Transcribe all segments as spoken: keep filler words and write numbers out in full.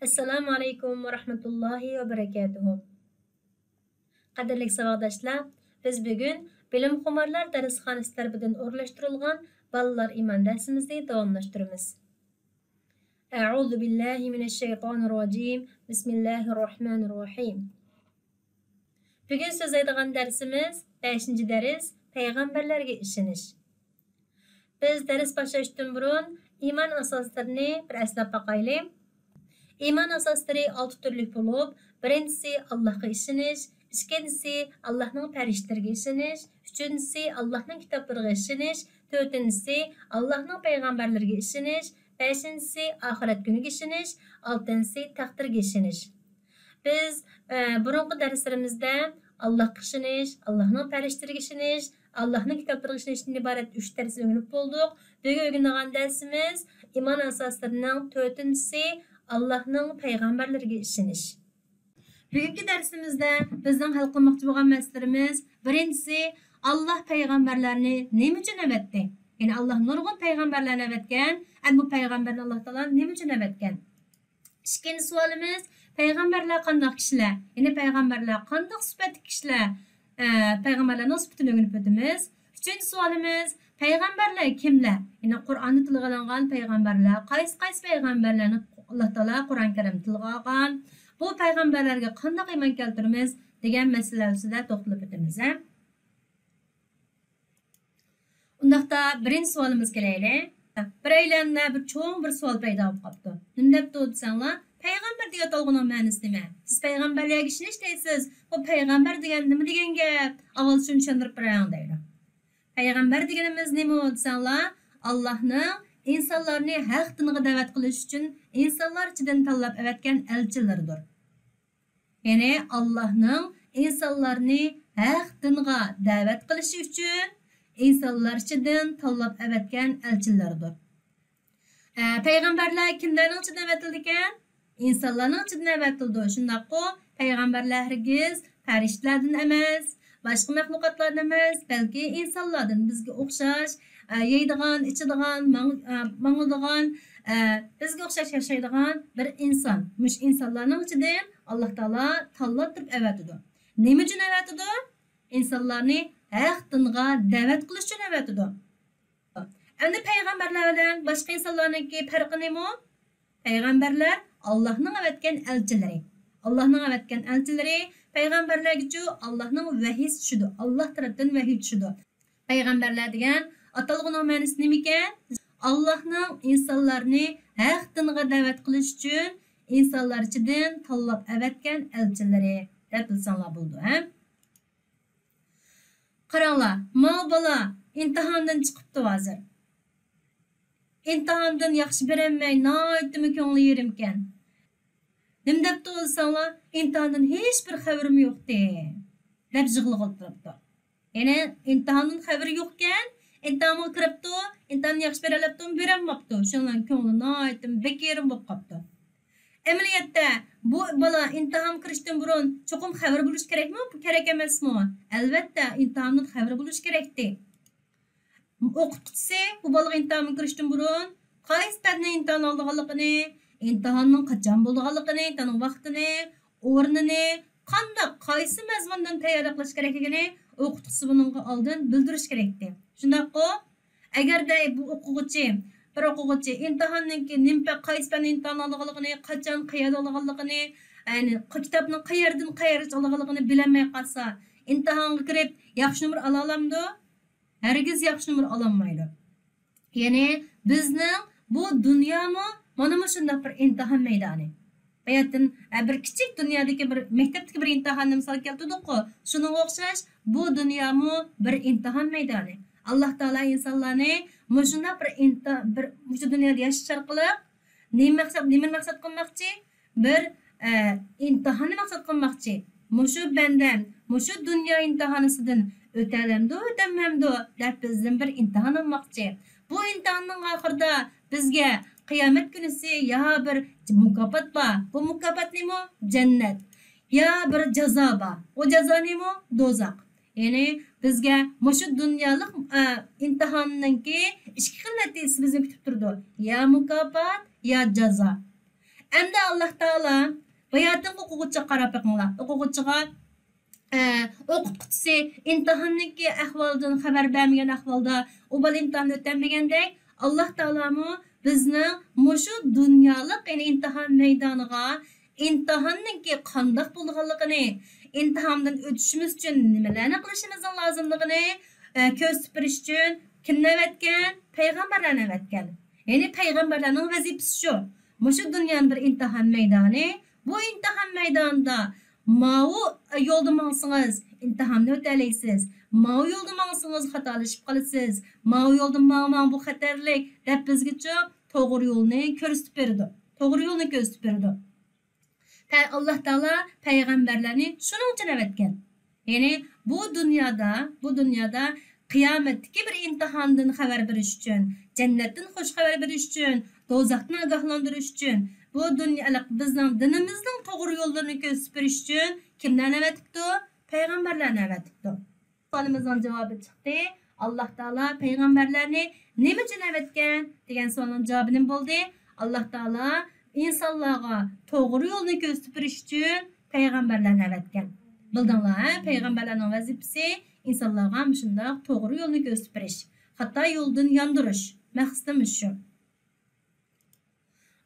ئەسسالامۇ ئەلەيكۇم ۋە رەھمەتۇللاھى ۋە بەرەكاتۇھۇ. قەدىرلىك ساۋاقداشلار، بىز بۈگۈن بىلىمخۇمارلار دەرسخانىسى تەرىپىدىن ئورۇنلاشتۇرۇلغان بالىلار ئىمان دەرسىمىزنى داۋاملاشتۇرىمىز. أعوذ بالله من الشيطان الرجيم. بسم الله الرحمن الرحيم. بۈگۈن سۆزلەيدىغان دەرسىمىز بەشىنچى دەرس، پەيغەمبەرلەرگە ئىشىنىش. بىز دەرس باشلاشتىن بۇرۇن ئىمان ئاساسلىرىنى بىر ئەسلەپ باقايلى. ئىمان ئاساسلىرى ئالتە تۈرلۈك بولۇپ، بىرىنچىسى ئاللاھقا ئىشىنىش، ئىككىنچىسى ئاللاھنىڭ پەرىشتىلىرىگە ئىشىنىش، ئۈچىنچىسى ئاللاھنىڭ كىتابلىرىغا ئىشىنىش، تۆتىنچىسى ئاللاھنىڭ پەيغەمبەرلىرىگە ئىشىنىش، بەشىنچىسى ئاخىرەت كۈنىگە ئىشىنىش، ئالتىنچىسى تەقدىرگە ئىشىنىش. بىز، ئە، بۇرۇنقى دەرسلىرىمىزدە ئاللاھقا ئىشىنىش، ئاللاھنىڭ پەرىشتىلىرىگە ئىشىنىش، ئاللاھنىڭ كىتابلىرىغا ئىشىنىشتىن ئىبارەت ئۈچ دەرسنى ئۆگىنىپ بولدۇق. بۈگۈن ئۆگىنىدىغان دەرسىمىز ئىمان ئاساسلىرىنىڭ تۆتىنچىسى، ئاللاھنىڭ پەيغەمبەرلىرىگە ئىشىنىش. بۈگۈنكى دەرسىمىزدە بىزنىڭ ھەل قىلماقچى بولغان مەسىلىلىرىمىز، بىرىنچىسى، ئاللاھ پەيغەمبەرلەرنى نېمە ئۈچۈن ئەۋەتتى؟ يەنى ئاللاھ نۇرغۇن پەيغەمبەرلەرنى ئەۋەتكەن، ئەمما بۇ پەيغەمبەرنى ئاللاھ تائالا نېمە ئۈچۈن ئەۋەتكەن؟ ئىككىنچى سوئالىمىز، پەيغەمبەرلەر قانداق كىشىلەر؟ يەنى پەيغەمبەرلەر قانداق سۈپەتتىكى كىشىلەر؟ ئە، پەيغەمبەرلەرنىڭ سۈپىتىنى ئۆگىنىپ ئۆتىمىز. ئۈچىنچى سوئالىمىز، پەيغەمبەرلەر كىملەر؟ يەنى قۇرئاندا تىلغا ئېلىنغان پەيغەمبەرلەر، قايسى، قايسى پەيغەمبەرلەرنى ئاللاھ تائالا قۇرئان كەرىمدە تىلغا ئالغان؟ بۇ پەيغەمبەرلەرگە قانداق ئىمان كەلتۈرىمىز؟ دېگەن مەسىلىلەر ئۈستىدە توختىلىپ ئۆتىمىز، ھە؟ ئۇنداقتا بىرىنچى سوئالىمىزغا كېلەيلى. بىرەيلەندە بىر چوڭ بىر سوئال پەيدا بولۇپ قاپتۇ. نېمە دەپتۇ دېسەڭلار، پەيغەمبەر دېگەن ئاتالغۇنىڭ مەنىسى نېمە؟ سىز پەيغەمبەرلەرگە ئىشىنىش دەيسىز. بۇ پەيغەمبەر دېگەن نېمە دېگەن گەپ؟ ئاۋۋال شۇنى چۈشەندۈرۈپ بېرىڭ دەيدۇ. پەيغەمبەر دېگىنىمىز نېمە دېسەڭلار، ئاللاھنىڭ ئىنسانلارنى ھەق دىنغا دەۋەت قىلىش ئۈچۈن ئىنسانلار ئىچىدىن تاللاپ ئەۋەتكەن ئەلچىلىرىدۇر. يەنى ئاللاھنىڭ ئىنسانلارنى ھەق دىنغا دەۋەت قىلىشى ئۈچۈن ئىنسانلار ئىچىدىن تاللاپ ئەۋەتكەن ئەلچىلەردۇر. ئە، پەيغەمبەرلەر كىملەرنىڭ ئىچىدىن ئەۋەتىلىدىكەن؟ ئىنسانلارنىڭ ئىچىدىن ئەۋەتىلىدۇ. شۇنداققۇ، پەيغەمبەرلەر ھەرگىز پەرىشتىلەردىن ئەمەس، باشقا مەخلۇقاتلاردىن ئەمەس، بەلكى ئىنسانلاردىن، بىزگە ئوخشاش، ئە، يەيدىغان، ئىچىدىغان، ماڭ-، ئە، ماڭىدىغان، ئە، بىزگە ئوخشاش ياشايدىغان بىر ئىنسان. مۇشۇ ئىنسانلارنىڭ ئىچىدىن ئاللاھ تائالا تاللاپ تۇرۇپ ئەۋەتىدۇ. نېمە ئۈچۈن ئەۋەتىدۇ؟ ئىنسانلارنى ھەق دىنغا دەۋەت قىلىش ئۈچۈن ئەۋەتىدۇ. ئەمدى پەيغەمبەرلەر بىلەن باشقا ئىنسانلارنىڭكى پەرقى نېمە؟ پەيغەمبەرلەر ئاللاھنىڭ ئەۋەتكەن ئەلچىلىرى. ئاللاھنىڭ ئەۋەتكەن ئەلچىلىرى، پەيغەمبەرلەرگىچۇ ئاللاھنىڭ ۋەھىيسى چۈشىدۇ، ئاللاھ تەرەپتىن ۋەھىي چۈشىدۇ. پەيغەمبەرلەر دېگەن ئاتالغۇنىڭ مەنىسى نېمىكەن؟ ئاللاھنىڭ ئىنسانلارنى ھەق دىنغا دەۋەت قىلىش ئۈچۈن ئىنسانلار ئىچىدىن تاللاپ ئەۋەتكەن ئەلچىلىرى دەپ بىلسەڭلار بولىدۇ، ھە؟ قاراڭلار، ماۋۇ بالا ئىمتىھاندىن چىقىپتۇ ھازىر. ئىمتىھاندىن ياخشى بېرەلمەي ناھايىتىمۇ كۆڭلى يېرىمكەن. نېمە دەپتۇ دېسەڭلار، ئىمتىھاندىن ھېچبىر خەۋىرىم يوقتى دەپ يىغلىغىلى تۇرۇپتۇ. يەنى ئىمتىھاندىن خەۋىرى يوقكەن، ئىمتىھانغا كىرىپتۇ، ئىمتىھاننى ياخشى بېرەلەپتۇ، بېرەلمەپتۇ. شۇنىڭ بىلەن كۆڭلى ناھايىتى بەك يېرىم بولۇپ قاپتۇ. ئەمەلىيەتتە بۇ بالا ئىمتىھانغا كىرىشتىن بۇرۇن چوقۇم خەۋىرى بولۇشى كېرەكمۇ، كېرەك ئەمەسمۇ؟ ئەلۋەتتە، ئىمتىھاندىن خەۋىرى بولۇشى كېرەكتى. ئوقۇتقۇچىسى بۇ بالىغا ئىمتىھانغا كىرىشتىن بۇرۇن قايسى پەننىڭ ئىمتىھان ئالىدىغانلىقىنى، ئىمتىھاننىڭ قاچان بولىدىغانلىقىنى، ئىمتىھاننىڭ ۋاقتىنى، ئورنىنى، قانداق، قايسى مەزمۇندىن تەييارلىق قىلىش كېرەكلىكىنى ئوقۇتقۇچىسى بۇنىڭغا ئالدىن بىلدۈرۈشى كېرەكتى. شۇنداققۇ؟ ئەگەردە بۇ ئوقۇغۇچى، بىر ئوقۇغۇچى ئىمتىھاننىڭكى نېمە پە-، قايسى پەننى ئىمتىھان ئالىدىغانلىقىنى، قاچان، قەيەردە ئالىدىغانلىقىنى، يەنى ق-، كىتابنى قەيەردىن قەيەرگىچە ئالىدىغانلىقىنى بىلەلمەي قالسا، ئىمتىھانغا كىرىپ ياخشى نومۇر ئالالامدۇ؟ ھەرگىز ياخشى نومۇر ئالالمايدۇ. يەنى بىزنىڭ بۇ دۇنيامۇ مانا مۇشۇنداق بىر ئىمتىھان مەيدانى. باياتىن، ئە، بىر كىچىك دۇنيادىكى بىر مەكتەپتىكى بىر ئىمتىھاننى مىسال كەلتۈردۇققۇ، شۇنىڭغا ئوخشاش بۇ دۇنيامۇ بىر ئىمتىھان مەيدانى. ئاللاھ تائالا ئىنسانلارنى مۇشۇنداق بىر ئىمتىھان، بىر مۇشۇ دۇنيادا ياشاش ئارقىلىق نېمە مەقسەت، نېمىنى مەقسەت قىلماقچى؟ بىر، ئە، ئىمتىھاننى مەقسەت قىلماقچى. مۇشۇ بەندەم مۇشۇ دۇنيا ئىمتىھانىسىدىن ئۆتەلەمدۇ، ئۆتەلمەمدۇ دەپ بىزدىن بىر ئىمتىھان ئالماقچى. بۇ ئىمتىھاننىڭ ئاخىرىدا بىزگە قىيامەت كۈنىسى يا بىر مۇكاپات بار. بۇ مۇكاپات نېمە؟ جەننەت. يا بىر جازا بار. ئۇ جازا نېمە؟ دوزاخ. يەنى بىزگە مۇشۇ دۇنيالىق، ئە، ئىمتىھاننىڭكى ئىككى خىل نەتىجىسى بىزنى كۈتۈپ تۇرىدۇ. يا مۇكاپات، يا جازا. ئەمدى ئاللاھ تائالا باياتىنقى ئوقۇغۇچىغا قاراپ بېقىڭلار. ئوقۇغۇچىغا، ئە، ئوقۇتقۇچىسى ئىمتىھاننىڭكى ئەھۋالىدىن خەۋەر بەرمىگەن ئەھۋالدا، ئۇ بالا ئىمتىھاننى ئۆتەلمىگەندەك، ئاللاھ تائالامۇ بىزنىڭ مۇشۇ دۇنيالىق، يەنى ئىمتىھان مەيدانىغا ئىمتىھاننىڭكى قانداق بولىدىغانلىقىنى، ئىمتىھاندىن ئۆتۈشىمىز ئۈچۈن نېمىلەرنى قىلىشىمىزنىڭ لازىملىقىنى، ئە، كۆرسىتىپ بېرىش ئۈچۈن كىمنى ئەۋەتكەن؟ پەيغەمبەرلەرنى ئەۋەتكەن. يەنى پەيغەمبەرلەرنىڭ ۋەزىپىسى شۇ. مۇشۇ دۇنيانى بىر ئىمتىھان مەيدانى. بۇ ئىمتىھان مەيدانىدا ماۋۇ يولدا ماڭسىڭىز، ئىمتىھاننى ئۆتەلەيسىز. ماۋۇ يولدا ماڭسىڭىز، خاتالىشىپ قالىسىز. ماۋۇ يولدىن ماڭماڭ، بۇ خەتەرلىك، دەپ بىزگىچۇ توغرا يولنى كۆرسىتىپ بېرىدۇ. توغرا يولنى كۆرسىتىپ بېرىدۇ. پە-، ئاللاھ تائالا پەيغەمبەرلەرنى شۇنىڭ ئۈچۈن ئەۋەتكەن. يەنى بۇ دۇنيادا، بۇ دۇنيادا قىيامەتتىكى بىر ئىمتىھاندىن خەۋەر بېرىش ئۈچۈن، جەننەتتىن خۇش خەۋەر بېرىش ئۈچۈن، دوزاختىن ئاگاھلاندۇرۇش ئۈچۈن، بۇ دۇنيا، بىزنىڭ دىنىمىزنىڭ توغرا يوللىرىنى كۆرسىتىپ بېرىش ئۈچۈن كىملەرنى ئەۋەتىپتۇ؟ پەيغەمبەرلەرنى ئەۋەتىپتۇ. سوئالىمىزنىڭ جاۋابى چىقتى. ئاللاھ تائالا پەيغەمبەرلەرنى نېمە ئۈچۈن ئەۋەتكەن دېگەن سوئالنىڭ جاۋابى نېمە بولدى؟ ئاللاھ تائالا ئىنسانلارغا توغرا يولنى كۆرسىتىپ بېرىش ئۈچۈن پەيغەمبەرلەرنى ئەۋەتكەن. بىلدىڭلار، ھە؟ پەيغەمبەرلەرنىڭ ۋەزىپىسى ئىنسانلارغا مۇشۇنداق توغرا يولنى كۆرسىتىپ بېرىش، خاتا يولدىن ياندۇرۇش. مەقسىتىمىز شۇ.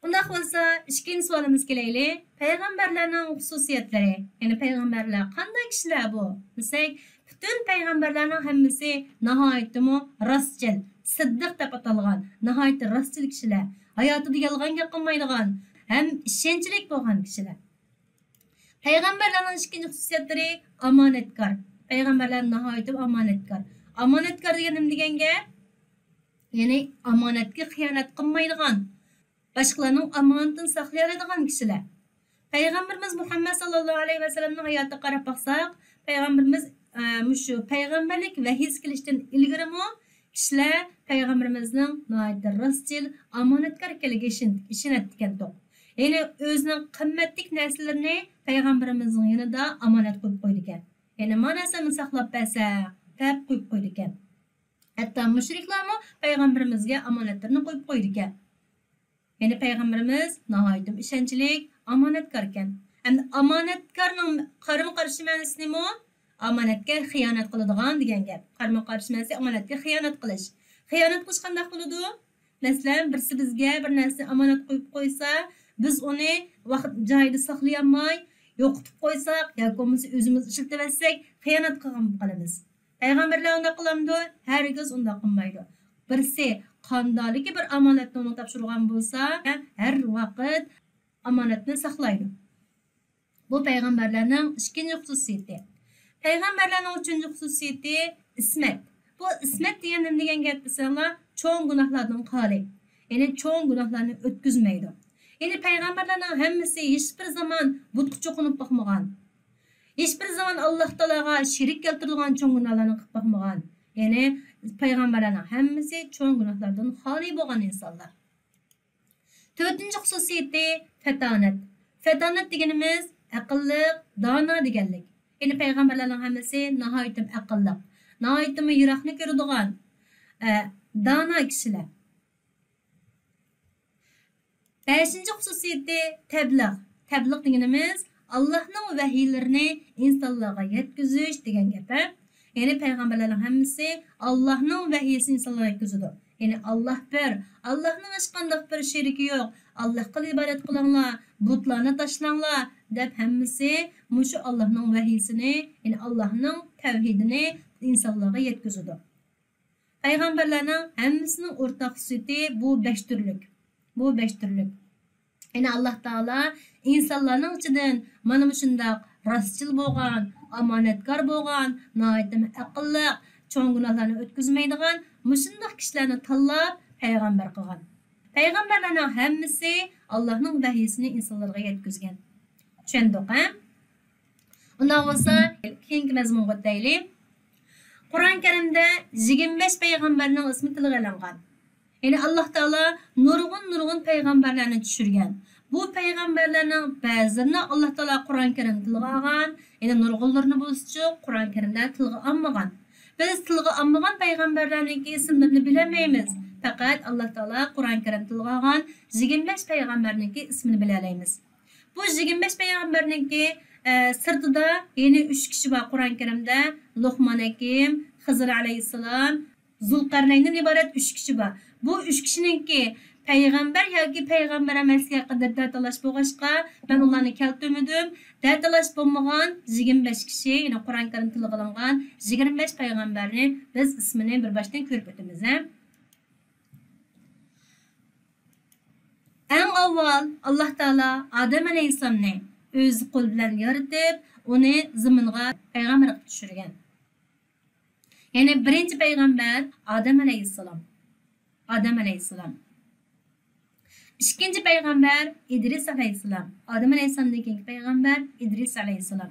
ئۇنداق بولسا، ئىككىنچى سوئالىمىزغا كېلەيلى. پەيغەمبەرلەرنىڭ خۇسۇسىيەتلىرى، يەنى پەيغەمبەرلەر قانداق كىشىلەر بۇ دېسەك، پۈتۈن پەيغەمبەرلەرنىڭ ھەممىسى ناھايىتىمۇ راستچىل، سىددىق دەپ ئاتالغان ناھايىتى راستچىل كىشىلەر، ھاياتىدا يالغان گەپ قىلمايدىغان ھەم ئىشەنچلىك بولغان كىشىلەر. پەيغەمبەرلەرنىڭ ئىككىنچى خۇسۇسىيەتلىرى ئامانەتكار. پەيغەمبەرلەر ناھايىتى ئامانەتكار. ئامانەتكار دېگەن نېمە دېگەن گەپ؟ يەنى ئامانەتكە خىيانەت قىلمايدىغان، باشقىلارنىڭ ئامانىتىنى ساقلىيالايدىغان كىشىلەر. پەيغەمبىرىمىز مۇھەممەد ساللاللاھۇ ئەلەيھى ۋەسەللەمنىڭ ھاياتىغا قاراپ باقساق، پەيغەمبىرىمىز، ئە، مۇشۇ پەيغەمبەرلىك ۋەھىيسى كېلىشتىن ئىلگىرىمۇ كىشىلەر پەيغەمبىرىمىزنىڭ ناھايىتى راستچىل، ئامانەتكار ئىكەنلىكىگە ئىشىن-، ئىشىنەتتىكەنتۇق. يەنى ئۆزىنىڭ قىممەتلىك نەرسىلىرىنى پەيغەمبىرىمىزنىڭ يېنىدا ئامانەت قويۇپ قويىدىكەن. يەنى، «مانا سەن ساقلاپ بەرسەڭ» دەپ قويۇپ قويىدىكەن. ھەتتا مۇشرىكلارمۇ پەيغەمبىرىمىزگە ئامانەتلىرىنى قويۇپ قويىدىكەن. يەنى پەيغەمبىرىمىز ناھايىتى ئىشەنچلىك، ئامانەتكاركەن. ئەمدى ئامانەتكارنىڭ قارىمۇ قارشى مەنىسى نېمە؟ ئامانەتكە خىيانەت قىلىدىغان دېگەن گەپ. قارىمۇ قارشى مەنىسى ئامانەتكە خىيانەت قىلىش. خىيانەت قىلىش قانداق بولىدۇ؟ مەسىلەن، بىرسى بىزگە بىر نەرسىنى ئامانەت قويۇپ قويسا، بىز ئۇنى ۋاقىت جايىدا ساقلىيالماي، يوقىتىپ قويساق ياكى بولمىسا ئۆزىمىز ئىشلىتىۋەتسەك، خىيانەت قىلغان بولۇپ قالىمىز. پەيغەمبەرلەر ئۇنداق قىلامدۇ؟ ھەرگىز ئۇنداق قىلمايدۇ. بىرسى قانداقكى بىر ئامانەتنى ئۇنىڭغا تاپشۇرغان بولسا، ھەر ۋاقىت ئامانەتنى ساقلايدۇ. بۇ پەيغەمبەرلەرنىڭ ئىككىنچى خۇسۇسىيىتى. پەيغەمبەرلەرنىڭ ئۈچىنچى خۇسۇسىيىتى ئىسمەت. بۇ ئىسمەت دېگەن نېمە دېگەن گەپ دېسەڭلار، چوڭ گۇناھلاردىن خالىي. يەنى چوڭ گۇناھلارنى ئۆتكۈزمەيدۇ. يەنى پەيغەمبەرلەرنىڭ ھەممىسى ھېچبىر زامان بۇتقا چوقۇنۇپ باقمىغان. ھېچبىر زامان ئاللاھ تائالاغا شېرىك كەلتۈرىدىغان چوڭ گۇناھلارنى قىلىپ باقمىغان. يەنى پەيغەمبەرلەرنىڭ ھەممىسى چوڭ گۇناھلاردىن خالىي بولغان ئىنسانلار. تۆتىنچى خۇسۇسىيىتى پەتانەت. پەتانەت دېگىنىمىز ئەقىللىق، دانا دېگەنلىك. يەنى پەيغەمبەرلەرنىڭ ھەممىسى ناھايىتىمۇ ئەقىللىق، ناھايىتىمۇ يىراقنى كۆرىدىغان، ئە، دانا كىشىلەر. بەشىنچى خۇسۇسىيىتى تەبلىغ. تەبلىغ دېگىنىمىز ئاللاھنىڭ ۋەھىيلىرىنى ئىنسانلارغا يەتكۈزۈش دېگەن گەپ، ھە؟ يەنى پەيغەمبەرلەرنىڭ ھەممىسى ئاللاھنىڭ ۋەھىيسىنى ئىنسانلارغا يەتكۈزىدۇ. يەنى ئاللاھ بىر، ئاللاھنىڭ ھېچقانداق بىر شېرىكى يوق، ئاللاھقىلا ئىبادەت قىلىڭلار، بۇتلارنى تاشلاڭلار دەپ ھەممىسى مۇشۇ ئاللاھنىڭ ۋەھىيسىنى، يەنى ئاللاھنىڭ تەۋھىدىنى ئىنسانلارغا يەتكۈزىدۇ. پەيغەمبەرلەرنىڭ ھەممىسىنىڭ ئورتاق خۇسۇسىيىتى بۇ بەش تۈرلۈك. بۇ بەش تۈرلۈك. يەنى ئاللاھ تائالا ئىنسانلارنىڭ ئىچىدىن مانا مۇشۇنداق راستچىل بولغان، ئامانەتكار بولغان، ناھايىتىمۇ ئەقىللىق، چوڭ گۇناھلارنى ئۆتكۈزمەيدىغان مۇشۇنداق كىشىلەرنى تاللاپ پەيغەمبەر قىلغان. پەيغەمبەرلەرنىڭ ھەممىسى ئاللاھنىڭ ۋەھىيسىنى ئىنسانلارغا يەتكۈزگەن. چۈشەندۇق، ھە؟ ئۇنداق بولسا، كېيىنكى مەزمۇنغا ئۆتەيلى. قۇرئان كەرىمدە يىگىرمە بەش پەيغەمبەرنىڭ ئىسمى تىلغا ئېلىنغان. يەنى ئاللاھ تائالا نۇرغۇن، نۇرغۇن پەيغەمبەرلەرنى چۈشۈرگەن. بۇ پەيغەمبەرلەرنىڭ بەزىلىرىنى ئاللاھ تائالا قۇرئان كەرىمدە تىلغا ئالغان، يەنى نۇرغۇنلىرىنى بولسىچۇ قۇرئان كەرىمدە تىلغا ئالمىغان. بىز تىلغا ئالمىغان پەيغەمبەرلەرنىڭكى ئىسىملىرىنى بىلەلمەيمىز. پەقەت ئاللا تائالا قۇرئان كەرىم تىلغا ئالغان يىگىرمە بەش پەيغەمبەرنىڭكى ئىسمىنى بىلەلەيمىز. بۇ يىگىرمە بەش پەيغەمبەرنىڭكى، ئە، سىرتىدا يەنە ئۈچ كىشى بار قۇرئان كەرىمدە. لوقمان ھەكىم، خىزىر ئەلەيھىسسالام، زۇلقەرنەيندىن ئىبارەت ئۈچ كىشى بار. بۇ ئۈچ كىشىنىڭكى پەيغەمبەر ياكى پەيغەمبەر ئەمەسلىكى ھەققىدە دەل تالاش بولغاچقا، مەن ئۇلارنى كەلتۈرمىدىم. دەل تالاش بولمىغان يىگىرمە بەش كىشى، يەنى قۇرئان كەرىم تىلغا ئېلىنغان يىگىرمە بەش پەيغەمبەرنى بىز ئىسمىنى بىر باشتىن كۆرۈپ ئۆتىمىز، ھە. ئەڭ ئاۋۋال ئاللا تائالا ئادەم ئەلەيھىسسالامنى ئۆز قولى بىلەن يارىتىپ، ئۇنى زېمىنغا پەيغەمبەر قىلىپ چۈشۈرگەن. يەنى بىرىنچى پەيغەمبەر ئادەم ئەلەيھىسسالام. ئادەم ئەلەيھىسسالام. ئىككىنچى پەيغەمبەر ئىدرىس ئەلەيھىسسالام. ئادەم ئەلەيھىسسالامدىن كېيىنكى پەيغەمبەر ئىدرىس ئەلەيھىسسالام.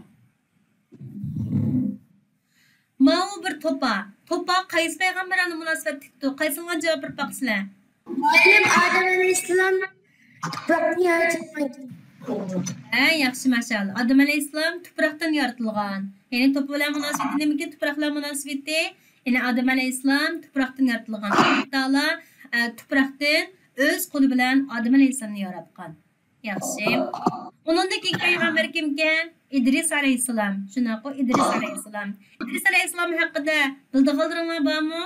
ماۋۇ بىر توپا. توپا قايسى پەيغەمبەرگە مۇناسىۋەتلىكتۇر؟ قايسىڭلار جاۋاب بېرىپ باقىسىلەر؟ مۇئەللىم، ئادەم ئەلەيھىسسالام تۇپراقتىن يارىتىلغان. ھە، ياخشى، ماشائاللا. ئادەم ئەلەيھىسسالام تۇپراقتىن يارىتىلغان. يەنى توپا بىلەن مۇناسىۋىتى نېمىكىن؟ تۇپراق بىلەن مۇناسىۋىتى. يەنى ئادەم ئەلەيھىسسالام تۇپراقتىن يارىتىلغان. ئاللا تائالا، ئە، تۇپراقتىن ئۆز قولى بىلەن ئادەم ئەلەيھىسسالامنى ياراتقان. ياخشى. ئۇنىڭدىن كېيىنكى پەيغەمبەر كىمكەن؟ ئىدرىس ئەلەيھىسسالام. شۇنداققۇ، ئىدرىس ئەلەيھىسسالام. ئىدرىس ئەلەيھىسسالام ھەققىدە بىلىدىغانلىرىڭلار بارمۇ؟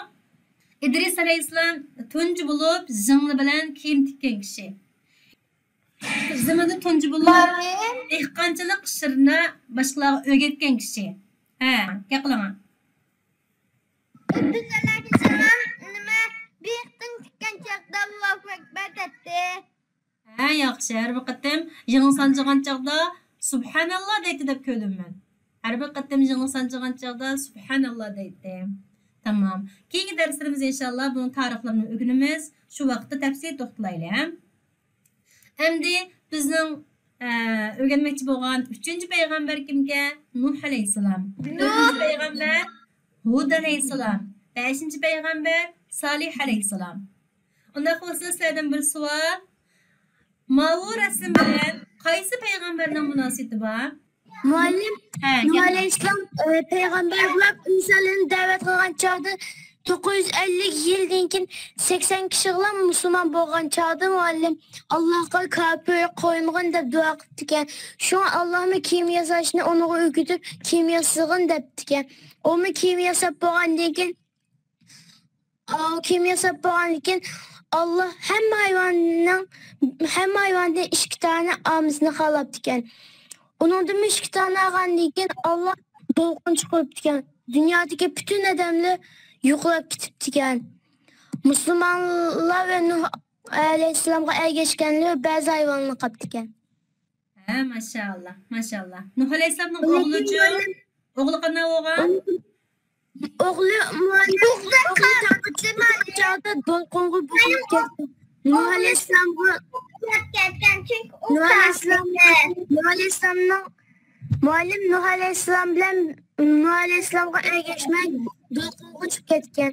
ئىدرىس ئەلەيھىسسالام تۇنجى بولۇپ زىڭنە بىلەن كىيىم تىككەن كىشى. زېمىندا تۇنجى بولۇپ دېھقانچىلىق ئىشلىرىنى باشقىلارغا ئۆگەتكەن كىشى. ھە، گەپ قىلىڭا. ئىدرىس ئەلەيھىسسالام نېمە، بېيىقتىن چىققان چاغدا ئاللاھۇ ئەكبەر دەيتتى. ھە، ياخشى. ھەر بىر قېتىم يىڭنە سانجىغان چاغدا سۇبھاناللا دەيتتى دەپ كۆردۈم مەن. ھەر بىر قېتىم يىڭنە سانجىغان چاغدا سۇبھاناللا دەيتتى. تامام. كېيىنكى دەرسلىرىمىزدە ئىنشاللا بۇنىڭ تارىخلىرىنى ئۆگىنىمىز. شۇ ۋاقىتتا تەپسىلىي توختىلايلى، ھە؟ ئەمدى بىزنىڭ، ئە، ئۆگەنمەكچى بولغان ئۈچىنچى پەيغەمبەر كىمكەن؟ نۇھ ئەلەيھىسسالام. نۇھ. تۆتىنچى پەيغەمبەر ھۇد ئەلەيھىسسالام. بەشىنچى پەيغەمبەر سالىھ ئەلەيھىسسالام. ئۇنداق بولسا سىلەردىن بىر سوئال. ماۋۇ رەسىم بىلەن قايسى پەيغەمبەرنىڭ مۇناسىۋىتى بار؟ مۇئەللىم، ھە، نۇھ ئەلەيھىسسالام، ئە، پەيغەمبەر بولۇپ ئىنسانلارنى دەۋەت قىلغان چاغدا، توققۇز يۈز ئەللىك يىلدىن كېيىن سەكسەن كىشىلا مۇسۇلمان بولغان چاغدا، مۇئەللىم، ئاللاھقا كاپىر قويمىغىن دەپ دۇئا قىپتىكەن. شۇڭا ئاللاھمۇ كىيىم ياساشنى ئۇنىڭغا ئۆگىتىپ، كىيىم ياسىغىن دەپتىكەن. ئۇمۇ كىيىم ياساپ بولغاندىن كېيىن، ئاۋۇ كىيىم ياساپ بولغاندىن كېيىن، ئاللا ھەممە ھايۋاننىڭ، ھەممە ھايۋاندىن ئىككى دانە ئالمىسىنى خالاپتىكەن. ئۇنىڭدىنمۇ ئىككى دانە ئالغاندىن كېيىن، ئاللا دولقۇن چىقىرىپتىكەن. دۇنيادىكى پۈتۈن ئادەملەر يوقلاپ كېتىپتىكەن. مۇسۇلمانلار ۋە نۇھ ئەلەيھىسسالامغا ئەگەشكەنلەر بەزى ھايۋانلار قاپتىكەن. ھە، ماشائاللا، ماشائاللا. نۇھ ئەلەيھىسسالامنىڭ ئوغلىچۇ؟ ئوغلى قانداق بولغان؟ ئوغلى مۇئەللىم، ئوغلى چاغدا دولقۇنغا بوغۇلۇپ كەتكەن. نۇھ ئەلەيھىسسالامغا، نۇھ ئەلەيھىسسالام، نۇھ ئەلەيھىسسالامنىڭ، مۇئەللىم، نۇھ ئەلەيھىسسالام بىلەن نۇھ ئەلەيھىسسالامغا ئەگەشمەي دولقۇنغا چۈشۈپ كەتكەن.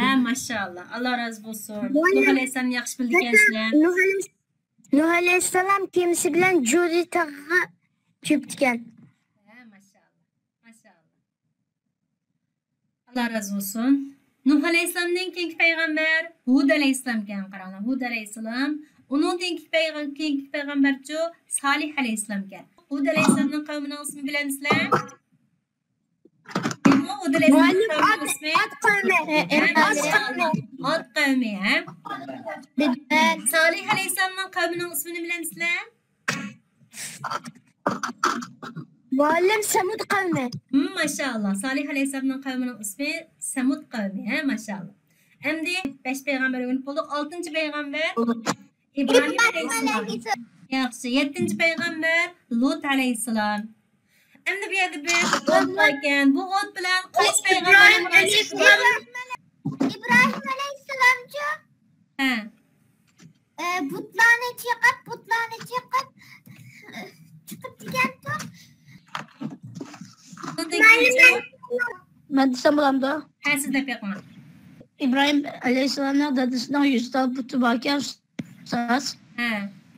ھە، ماشائاللا. ئاللا رازى بولسۇن. نۇھ ئەلەيھىسسالامنى ياخشى بىلىدىكەنسىلەر. نۇھ ئەلەيھىسسالام نۇھ ئەلەيھىسسالام كېمىسى بىلەن جۇدى تاغىغا چۆكۈپتىكەن. ھە، ماشائاللا. ماشائاللا. ئاللا رازى بولسۇن. نۇھ ئەلەيھىسسالامدىن كېيىنكى پەيغەمبەر ھۇد ئەلەيھىسسالامكەن، قاراڭلار. ھۇد ئەلەيھىسسالام. ئۇنىڭدىن كېيىنكى پەيغەم-، كېيىنكى پەيغەمبەرچۇ؟ سالىھ ئەلەيھىسسالامكەن. ھۇد ئەلەيھىسسالامنىڭ قەۋمىنىڭ ئىسمى بىلەمسىلەر؟ مۇئەللىم، ئات، ئات قەۋمى. ئات قەۋمى، ھە؟ سالىھ ئەلەيھىسسالامنىڭ قەۋمىنىڭ ئىسمىنى بىلەمسىلەر؟ مۇئەللىم، سەمۇد قەۋمى. ھىم، ماشائاللا. سالىھ ئەلەيھىسسالامنىڭ قەۋمىنىڭ ئىسمى سەمۇد قەۋمى، ھە، ماشائاللا. ئەمدى بەش پەيغەمبەر ئۆگىنىپ بولدۇق. ئالتىنچى پەيغەمبەر ئىبراھىم ئەلەيھىسسالام. ياخشى. يەتتىنچى پەيغەمبەر لۇت ئەلەيھىسسالام. ئەمدى بۇ يەردە بىر ئوت باركەن. بۇ ئوت بىلەن قايسى پەيغەمبەرنىڭ مۇناسىۋىتى بار؟ ئىبراھىم ئەلەيھىسسالامچۇ؟ ھە. ئە، بۇتلارنى چېقىپ، بۇتلارنى چېقىپ، چىقىپ دېگەنتۇق. مەن دېسەم بولامدۇ؟ ھە، سىز دەپ بېقىڭ. ئىبراھىم ئەلەيھىسسالامنىڭ دادىسىنىڭ يۈز تال بۇتى باركەن، ئۇستاز. ھە.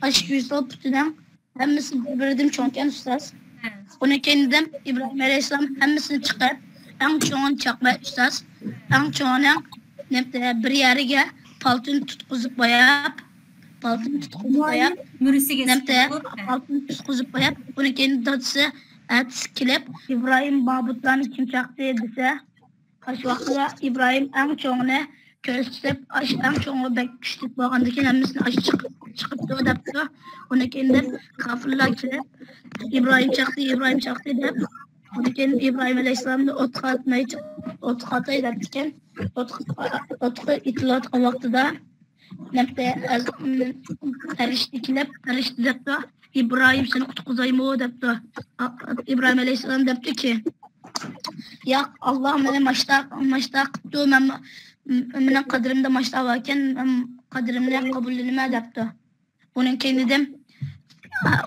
ئاشۇ يۈز تال بۇتىنىڭ ھەممىسى بىر-بىرىدىن چوڭكەن، ئۇستاز. ھە. ئۇنى كەينىدىن ئىبراھىم ئەلەيھىسسالام ھەممىسىنى چىقىرىپ، ئەڭ چوڭىنى چاقماي، ئۇستاز. ئەڭ چوڭىنىڭ نەپ-، بىر يەرگە پالتىنى تۇتقۇزۇپ قويۇپ، پالتىنى تۇتقۇزۇپ قويۇپ، مۈرىسىگە نەمتە سىقىپ، ھە. پالتىنى تۇتقۇزۇپ قويۇپ، ئۇنىڭ كېيىن دادىسى ئەتىسى كېلىپ، ئىبراھىم مابۇتلارنى كىم چاقتى دېسە، ئاشۇ ۋاقىتتا ئىبراھىم ئەڭ چوڭىنى كۆرسىتىپ، ئاشۇ ئەڭ چوڭى بەك كۈچلۈك بولغاندىكىن، ھەممىسىنى ئاشۇ چىقىپ، چىقىپتۇ دەپتۇ. ئۇنىڭ كېيىن دەپ كاپىرلار كېلىپ، ئىبراھىم چاقتى، ئىبراھىم چاقتى دەپ، ئۇنىڭ كېيىن ئىبراھىم ئەلەيھىسسالامنى ئوتقا ئاتماي، ئوتقا ئاتاي دەپتىكەن. ئوتقا، ئوتقا ئېتىلىۋاتقان ۋاقتىدا، نەپتە، پەرىشتە كېلىپ، پەرىشتە دەپتۇ، ئىبراھىم سېنى قۇتقۇزايمۇ دەپتۇ. ئا-، ئىبراھىم ئەلەيھىسسالام دەپتۇكى، ياق، ئاللا مېنى ماشتا، ماشتا قىپتۇ، مەن، مېنىڭ قەدرىمدە ماشتا باركەن، مەن قەدرىمنى قوبۇللىنىمەن دەپتۇ. ئۇنىڭ كەينىدىن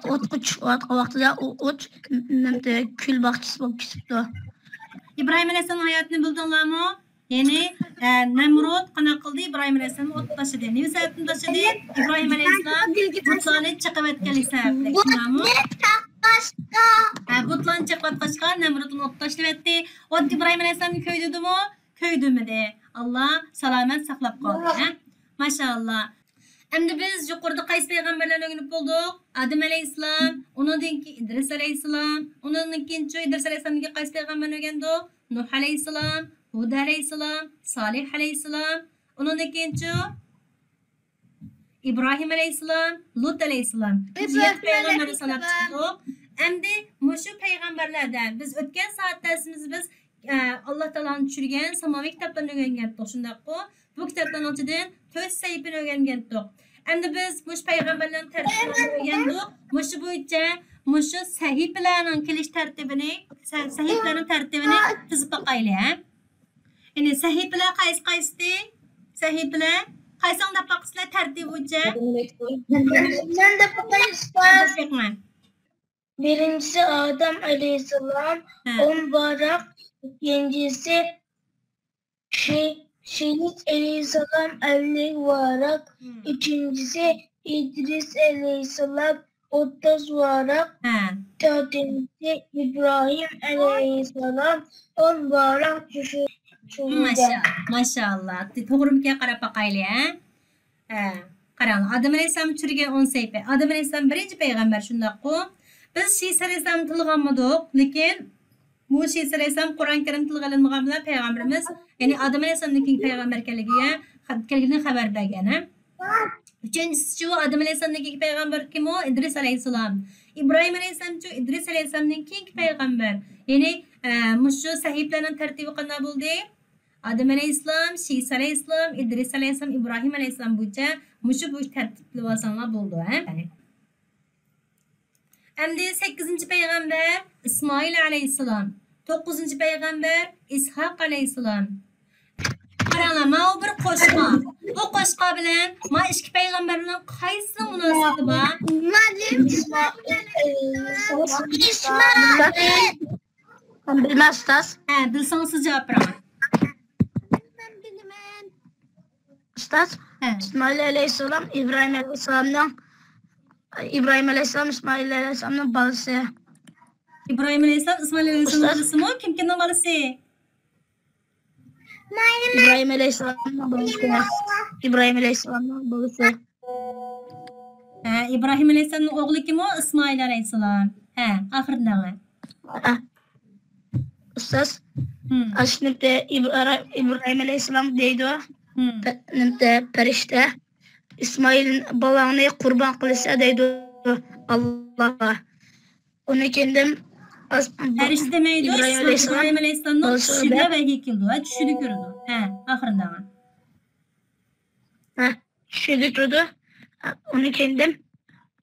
ئوتقا چۈشۈۋاتقان ۋاقتىدا ئۇ ئوت نېمە، كۈل باغچىسى بولۇپ كېتىپتۇ. ئىبراھىم ئەلەيھىسسالامنىڭ ھاياتىنى بىلدىڭلارمۇ؟ يەنى، ئە، نەمرۇت قانداق قىلدى؟ ئىبراھىم ئەلەيھىسسالام ئوت تاشلىدى. نېمە سەۋەبتىن تاشلىدى؟ ئىبراھىم ئەلەيھىسسالام بۇتلارنى چېقىۋەتكەنلىك سەۋەبلىك. شۇنداقمۇ؟ ھە، بۇتلارنى چېقىۋاتقاچقا نەمرۇتنى ئوت تاشلىۋەتتى. ئوت ئىبراھىم ئەلەيھىسسالامنى كۆيدۈردىمۇ؟ كۆيدۈرمىدى. ئاللا سالامەت ساقلاپ قالدى، ھە؟ ماشائاللا. ئەمدى بىز يۇقىرىدا قايسى پەيغەمبەرلەرنى ئۆگىنىپ بولدۇق؟ ئادەم ئەلەيھىسسالام، ئۇنىڭدىن كېيىن ئىدرىس ئەلەيھىسسالام، ئۇنىڭدىن كېيىنچۇ ئىدرىس ئەلەيھىسسالامدىن كېيىن قايسى پەيغەمبەرنى ئۆگەندۇق؟ نۇھ ئەلەيھىسسالام، ھۇد ئەلەيھىسسالام، سالىھ ئەلەيھىسسالام، ئۇنىڭدىن كېيىنچۇ؟ ئىبراھىم ئەلەيھىسسالام، لۇت ئەلەيھىسسالام. مۇشۇ يەتتە پەيغەمبەرنى ساناپ چىقتۇق. ئەمدى مۇشۇ پەيغەمبەرلەردە بىز ئۆتكەن سائەت دەرسىمىزدە بىز، ئە، ئاللا تائالانىڭ چۈشۈرگەن ساماۋىي كىتابلارنى ئۆگەنگەنتۇق، شۇنداققۇ؟ بۇ كىتابلارنىڭ ئىچىدىن تۆت سەھىپىنى ئۆگەنگەنتۇق. ئەمدى بىز مۇشۇ پەيغەمبەرلەرنىڭ تەرتىپلىرىنى ئۆگەندۇق. مۇشۇ بويىچە مۇشۇ سەھىپىلەرنىڭ كېلىش تەرتىپىنى، سە-، سەھىپىلەرنىڭ تەرتىپىنى تىزىپ باقايلى، ھە؟ يەنى سەھىپىلەر قايسى قايسىتى؟ سەھىپىلەر قايسىڭ دەپ باقىسىلەر تەرتىپ بويىچە؟ مەن دەپ باقاي، ئۇستاز. بەكمەن. بىرىنچىسى ئادەم ئەلەيھىسسالام، ھە. ئون باراق، ئىككىنچىسى شى-، شېيىت ئەلەيھىسسالام، ئەللىك ۋاراق، ھىم. ئۈچىنچىسى ئىدرىس ئەلەيھىسسالام، ئوتتۇز ۋاراق، ھە. تۆتىنچىسى ئىبراھىم ئەلەيھىسسالام، ئون ۋاراق چۈشۈ-، چۈشۈرگەن. ماشا-، ماشائاللا. توغرىمىكەن قاراپ باقايلى، ھە؟ ھە. قاراڭلار، ئادەم ئەلەيھىسسالام چۈشۈرگەن ئون سەھىپە. ئادەم ئەلەيھىسسالام بىرىنچى پەيغەمبەر، شۇنداققۇ؟ بىز شىسا ئەلەيھىسسالامنى تىلغا ئالمىدۇق، لېكىن بۇ شىسا ئەلەيھىسسالام قۇرئان كەرىم تىلغا ئېلىنمىغان بىلەن پەيغەمبىرىمىز، يەنى ئادەم ئەلەيھىسسالامدىن كېيىنكى پەيغەمبەر ئىكەنلىكىگە، كەلگىنىگە خەۋەر بەرگەن، ھە؟ ئۈچىنچىسىچۇ، ئادەم ئەلەيھىسسالامدىن كېيىنكى پەيغەمبەر كىم ئۇ؟ ئىدرىس ئەلەيھىسسالام. ئىبراھىم ئەلەيھىسسالامچۇ؟ ئىدرىس ئەلەيھىسسالامدىن كېيىنكى پەيغەمبەر. يەنى، ئە، مۇشۇ سەھىپىلەرنىڭ تەرتىپى قانداق بولدى؟ ئادەم ئەلەيھىسسالام، شىسا ئەلەيھىسسالام، ئىدرىس ئەلەيھىسسالام، ئىبراھىم ئەلەيھىسسالام بويىچە مۇشۇ، بۇ تەرتىپلىۋالساڭلار بولىدۇ، ھە؟ ئەمدى سەككىزىنچى پەيغەمبەر ئىسمائىل ئەلەيھىسسالام، توققۇزىنچى پەيغەمبەر ئىسھاق ئەلەيھىسسالام. قاراڭلار، ماۋۇ بىر قوشقا. بۇ قوشقا بىلەن ما ئىككى پەيغەمبەرنىڭ قايسىنىڭ مۇناسىۋىتى بار؟ مۇئەللىم، ئىسمائىل ئەلەيھىسسالام. ئىسمائىل. مەن بىلمەن، ئۇستاز. ھە، بىلسىڭىز سىز جاۋاب بېرىڭ. مەن بىلىمەن. ئۇستاز، ھە. ئىسمائىل ئەلەيھىسسالام ئىبراھىم ئەلەيھىسسالامنىڭ، ئىبراھىم ئەلەيھىسسالام ئىسمائىل ئەلەيھىسسالامنىڭ بالىسى. ئىبراھىم ئەلەيھىسسالام ئىسمائىل ئەلەيھىسسالامنىڭ ئۇستاز. بالىسىمۇ؟ كىم كىمنىڭ بالىسى؟ ئىبراھىم ئەلەيھىسسالامنىڭ بالىسى. ئىبراھىم ئەلەيھىسسالامنىڭ بالىسى. ھە، ئىبراھىم ئەلەيھىسسالامنىڭ ئوغلى كىمۇ؟ ئىسمائىل ئەلەيھىسسالام. ھە، ئاخىرىدا دەڭە. ھە. ئۇستاز، ھىم. ئاشۇ نېمە، ئىبرا-، ئىبراھىم ئەلەيھىسسالام دەيدۇ. ھىم. پە-، نېمە، پەرىشتە، ئىسمائىل بالاڭنى قۇربان قىلىشسا دەيدۇ ئاللاغا. ئۇنى كېيىندىن ئاس-، پەرىشتە دېمەيدۇ، ئىبراھىم ئەلەيھىسسالام، ئىبراھىم ئەلەيھىسسالامنىڭ چۈشىدە ۋەھىي كېلىدۇ. ھە، چۈشىدە كۆرىدۇ. ھە، ئاخىرىدا. ھە، چۈشىدە كۆرىدۇ. ئۇنى كېيىندىن،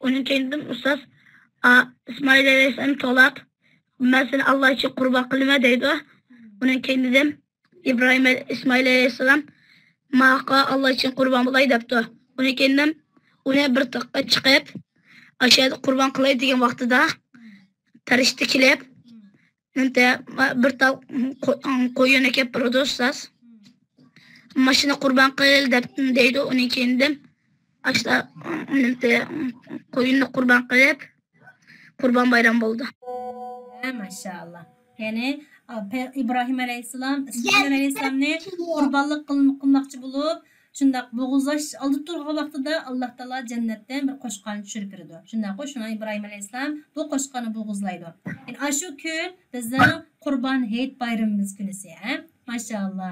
ئۇنى كېيىندىن ئۇستاز، ئا، ئىسمائىل ئەلەيھىسسالام توۋلاپ، مەن سېنى ئاللا ئۈچۈن قۇربان قىلىمەن دەيدۇ. ئۇنىڭ كەينىدىن ئىبراھىم، ئىسمائىل ئەلەيھىسسالام ماقا ئاللا ئۈچۈن قۇربان بولاي دەپتۇ. ئۇنىڭ كەينىدىن ئۇنى بىر تاغقا چىقىپ، ئاشۇ يەردە قۇربان قىلاي دېگەن ۋاقتىدا پەرىشتە كېلىپ، نېمە، بىر تال قو-، قويۇن ئەكەپ بېرىدۇ، ئۇستاز. ماشۇنى قۇربان قىل دەپ دەيدۇ. ئۇنىڭ كەينىدىن ئاشۇ، نېمە، قويۇننى قۇربان قىلىپ، قۇربان بايرام بولىدۇ. ھە، ماشائاللا. يەنى، ئا، پە-، ئىبراھىم ئەلەيھىسسالام ئىسمائىل ئەلەيھىسسالامنى قۇربانلىق قىل-، قىلماقچى بولۇپ، شۇنداق بوغۇزلاش ئالدىدا تۇرغان ۋاقتىدا ئاللا تائالا جەننەتتىن بىر قوچقارنى چۈشۈرۈپ بېرىدۇ. شۇنداققۇ، شۇڭا ئىبراھىم ئەلەيھىسسالام بۇ قوچقارنى بوغۇزلايدۇ. يەنى ئاشۇ كۈن بىزنىڭ قۇربان ھېيت بايرىمىمىز كۈنىسى، ھە؟ ماشائاللا.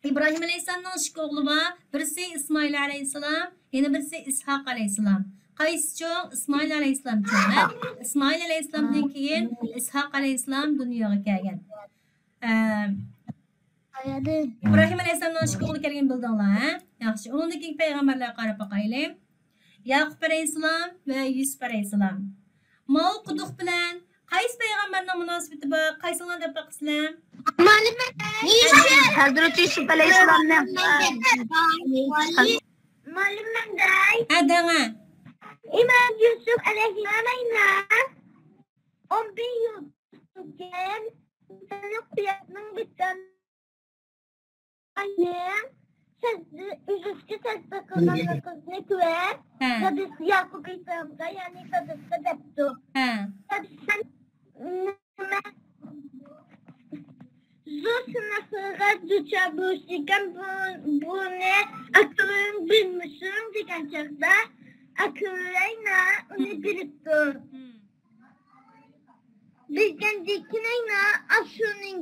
ئىبراھىم ئەلەيھىسسالامنىڭ ئىككى ئوغلى بار. بىرسى ئىسمائىل ئەلەيھىسسالام، يەنە بىرسى ئىسھاق ئەلەيھىسسالام. قايسى چوڭ؟ ئىسمائىل ئەلەيھىسسالام چوڭ، ھە؟ ئىسمائىل ئەلەيھىسسالامدىن كېيىن ئىسھاق ئەلەيھىسسالام دۇنياغا كەلگەن. ئە، ئىبراھىم ئەلەيھىسسالامنىڭ ئىككى ئوغلى كەلگەننى بىلدىڭلار، ھە؟ ياخشى، ئۇنىڭدىن كېيىنكى پەيغەمبەرلەرگە قاراپ باقايلى. ياقۇپ ئەلەيھىسسالام ۋە يۈسۈپ ئەلەيھىسسالام. ماۋۇ قۇدۇق بىلەن قايسى پەيغەمبەرنىڭ مۇناسىۋىتى بار؟ قايسىڭلار دەپ باقىسىلەر؟ مۇئەللىم، ھەزرىتى يۈسۈپ ئەلەيھىسسالامنىڭ. مۇئەللىم، ھە، دەڭە. ئىمام يۈسۈپ ئەلەيھىسسالام ئون بىر يىل تۇرغان، قۇياشنىڭ بىتتان ئاينىڭ سەجدە، ئۈزۈكچە سەجدە قىلغانلىقىنى كۆرۈپ، ھە. دادىسى ياقۇپ ئەلەيھىسسالامغا، يەنى دادىسىغا دەپتۇ. ھە. دادىسى نېمە زور سىناقلارغا دۇچار بولۇشىدىكەن، بۇ، بۇنى ئاكىلىرىم بىلمىسۇن دېگەن چاغدا، ئاكىلىرى ئۇنى بىلىپتۇ. بىلگەندىكىنىڭ ئاشۇنىڭ،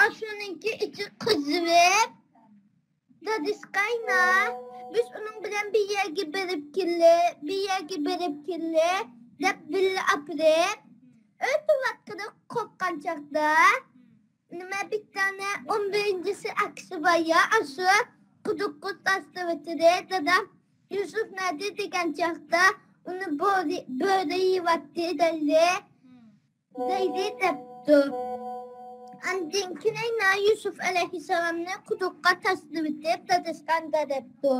ئاشۇنىڭكى ئىچى قىزىرىپ، دادىسىغا، بىز ئۇنىڭ بىلەن بىر يەرگە بېرىپ كېلەي، بىر يەرگە بېرىپ كېلەي دەپ بىللە ئاپىرىپ، ئۆتۈۋاتقىلى قوپقان چاغدا، نېمە، بىر دانە ئون بىرىنچىسى ئاكىسى بار يا، ئاشۇ قۇدۇققا تاشلىۋېتىلى، دادام يۈسۈپ نەدە دېگەن چاغدا، ئۇنى بۆرە، بۆرە يەۋاتتى دەيلى. دەيدۇ دەپتۇ. ئاندىن كېيىن يۈسۈپ ئەلەيھىسسالامنى قۇدۇققا تاشلىۋېتىپ، دادىسىغا دەپتۇ.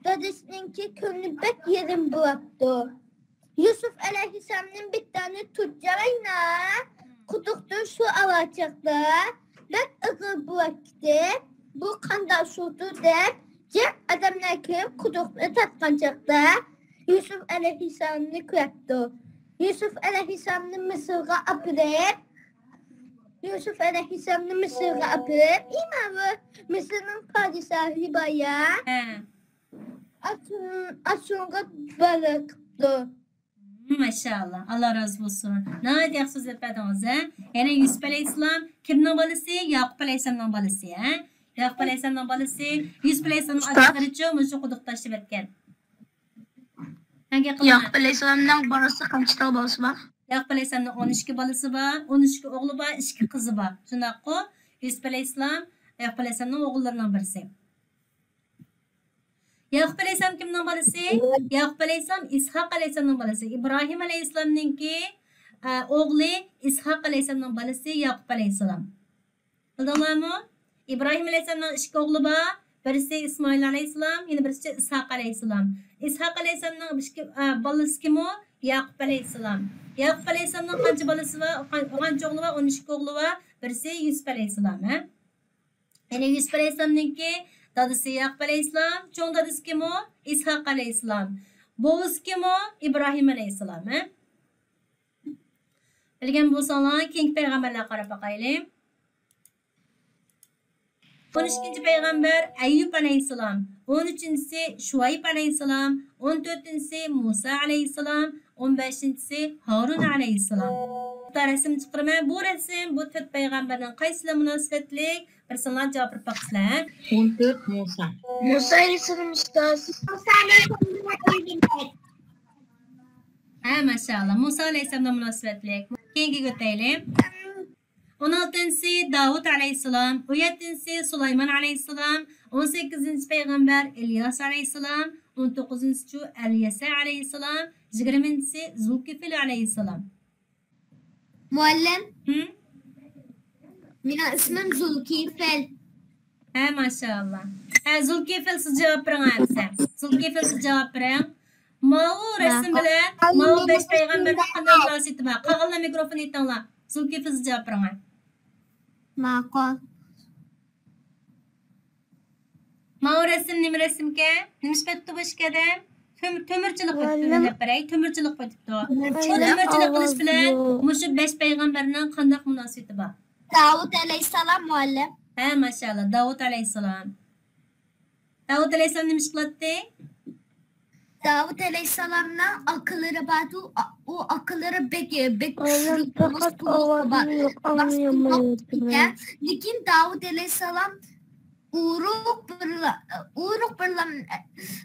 دادىسىنىڭكى كۆڭلى بەك يېرىم بولاپتۇ. يۈسۈپ ئەلەيھىسسالامنىڭ بىر دانە تۇججاراينا قۇدۇقتىن سۇ ئاۋاچاقتا بەك ئېغىر بولاپ كېتىپ، بۇ قانداق سۇدۇ دەپ، جىق ئادەملەر كېلىپ قۇدۇقنى تارتقان چاغدا، يۈسۈپ ئەلەيھىسسالامنى كۆرۈپتۇ. يۈسۈپ ئەلەيھىسسالامنى مىسىرغا ئاپىرىپ، يۈسۈپ ئەلەيھىسسالامنى مىسىرغا ئاپىرىپ، ئىمامى مىسىرنىڭ پادىشاھى بار يا. ھە. ئاشۇ-، ئاشۇنىڭغا بەرىكىپتۇ. ماشائاللا، ئاللا رازى بولسۇن. ناھايىتى ياخشى سۆزلەپ بەردىڭىز، ھە. يەنى يۈسۈپ ئەلەيھىسسالام كىمنىڭ بالىسى؟ ياقۇپ ئەلەيھىسسالامنىڭ بالىسى، ھە. ياكۇپ ئەلەيھىسسالامنىڭ بالىسى، يۈسۈپ ئەلەيھىسسالامنىڭ ئۇستاز. ئاتا-ئاجالىرىچۇ مۇشۇ قۇدۇقتا تاشلىۋەتكەن. ھەرىكەت قىلىڭلار. ياكۇپ ئەلەيھىسسالامنىڭ بالىسى قانچە تال بالىسى بار؟ ياكۇپ ئەلەيھىسسالامنىڭ ئون ئىككى بالىسى بار، ئون ئىككى ئوغلى بار، ئىككى قىزى بار. شۇنداققۇ؟ يۈسۈپ ئەلەيھىسسالام ياكۇپ ئەلەيھىسسالامنىڭ ئوغۇللىرىنىڭ بىرسى. ياقۇپ ئەلەيھىسسالام كىمنىڭ بالىسى؟ ياقۇپ ئەلەيھىسسالام ئىسھاق ئەلەيھىسسالامنىڭ بالىسى. ئىبراھىم ئەلەيھىسسالامنىڭكى، ئە، ئوغلى ئىسھاق ئەلەيھىسسالامنىڭ بالىسى ياقۇپ ئەلەيھىسسالام. بىلدىڭلارمۇ؟ ئىبراھىم ئەلەيھىسسالامنىڭ ئىككى ئوغلى بار. بىرسى ئىسمائىل ئەلەيھىسسالام، يەنە بىرسى ئىسھاق ئەلەيھىسسالام. ئىسھاق ئەلەيھىسسالامنىڭ ئىككى، ئە، بالىسى كىمۇ؟ ياقۇپ ئەلەيھىسسالام. ياقۇپ ئەلەيھىسسالامنىڭ قانچە بالىسى بار؟ قان-، قانچە ئوغلى بار؟ ئون ئىككى ئوغلى بار. بىرسى يۈسۈپ ئەلەيھىسسالام، ھە؟ يەنى يۈسۈپ ئەلەيھىسسالامنىڭكى دادىسى ياقۇپ ئەلەيھىسسالام، چوڭ دادىسى كىمۇ؟ ئىسھاق ئەلەيھىسسالام. بوۋىسى كىمۇ؟ ئىبراھىم ئەلەيھىسسالام، ھە؟ بىلگەن بولساڭلار، كېيىنكى پەيغەمبەرلەرگە قاراپ باقايلى. ئون ئىككىنچى پەيغەمبەر ئەييۇب ئەلەيھىسسالام، ئون ئۈچىنچىسى شۇئەيب ئەلەيھىسسالام، ئون تۆتىنچىسى مۇسا ئەلەيھىسسالام، ئون بەشىنچىسى ھارۇن ئەلەيھىسسالام. بۇ رەسىم چىقىرىمەن. بۇ رەسىم بۇ تۆت پەيغەمبەرنىڭ قايسىلىرى مۇناسىۋەتلىك؟ بىرسىڭلار جاۋاب بېرىپ باقىسىلەر. ئون تۆت مۇسا. مۇسا ئەلەيھىسسالام ئۇستاز. ھە، ماشائاللا. مۇسا ئەلەيھىسسالامغا مۇناسىۋەتلىك. كېيىنكىگە ئۆتەيلى. ئون ئالتىنچىسى داۋۇت ئەلەيھىسسالام، ئون يەتتىنچىسى سۇلايمان ئەلەيھىسسالام، ئون سەككىزىنچى پەيغەمبەر ئىلياس ئەلەيھىسسالام، ئون توققۇزىنچىسى ئەليەسە ئەلەيھىسسالام، يىگىرمىنچىسى زۇلكىفىل ئەلەيھىسسالام. مۇئەللىم، ھىم؟ مېنىڭ ئىسمىم زۇلكىفىل. ھە، ماشائاللا. ھە، زۇلكىفىل، سىز جاۋاب بېرىڭ ئەمىسە. زۇلكىفىل، سىز جاۋاب بېرىڭ. ماۋۇ رەسىم بىلەن ماۋۇ بەش پەيغەمبەرنىڭ قانداق مۇناسىۋىتى بار؟ قالغانلار مىكروفون ئېتىڭلار. زۇلكىفىل، سىز جاۋاب بېرىڭ. ماقۇل. ماۋۇ رەسىم نېمە رەسىمكەن؟ نېمە ئىش قىلىپتۇ بۇ ئىككى ئادەم؟ تۆمۈر، تۆمۈرچىلىك قىلىپتۇ، مۇئەللىم. دەپ بېرەي، تۆمۈرچىلىك قىلىپتۇ. بۇ تۆمۈرچىلىك قىلىش بىلەن مۇشۇ بەش پەيغەمبەرنىڭ قانداق مۇناسىۋىتى بار؟ داۋۇت ئەلەيھىسسالام، مۇئەللىم. ھە، ماشائاللا، داۋۇت ئەلەيھىسسالام. داۋۇت ئەلەيھىسسالام نېمە ئىش قىلاتتى؟ داۋۇت ئەلەيھىسسالامنىڭ ئاكىلىرى بار، ئۇ، ئۇ ئاكىلىرى بەك، بەك كۈچلۈك، پەقەت ئاۋازىنى ئاڭلىيالمايۋاتىمەن. لېكىن داۋۇت ئەلەيھىسسالام ئورۇق بىرلا، ئورۇق بىرلا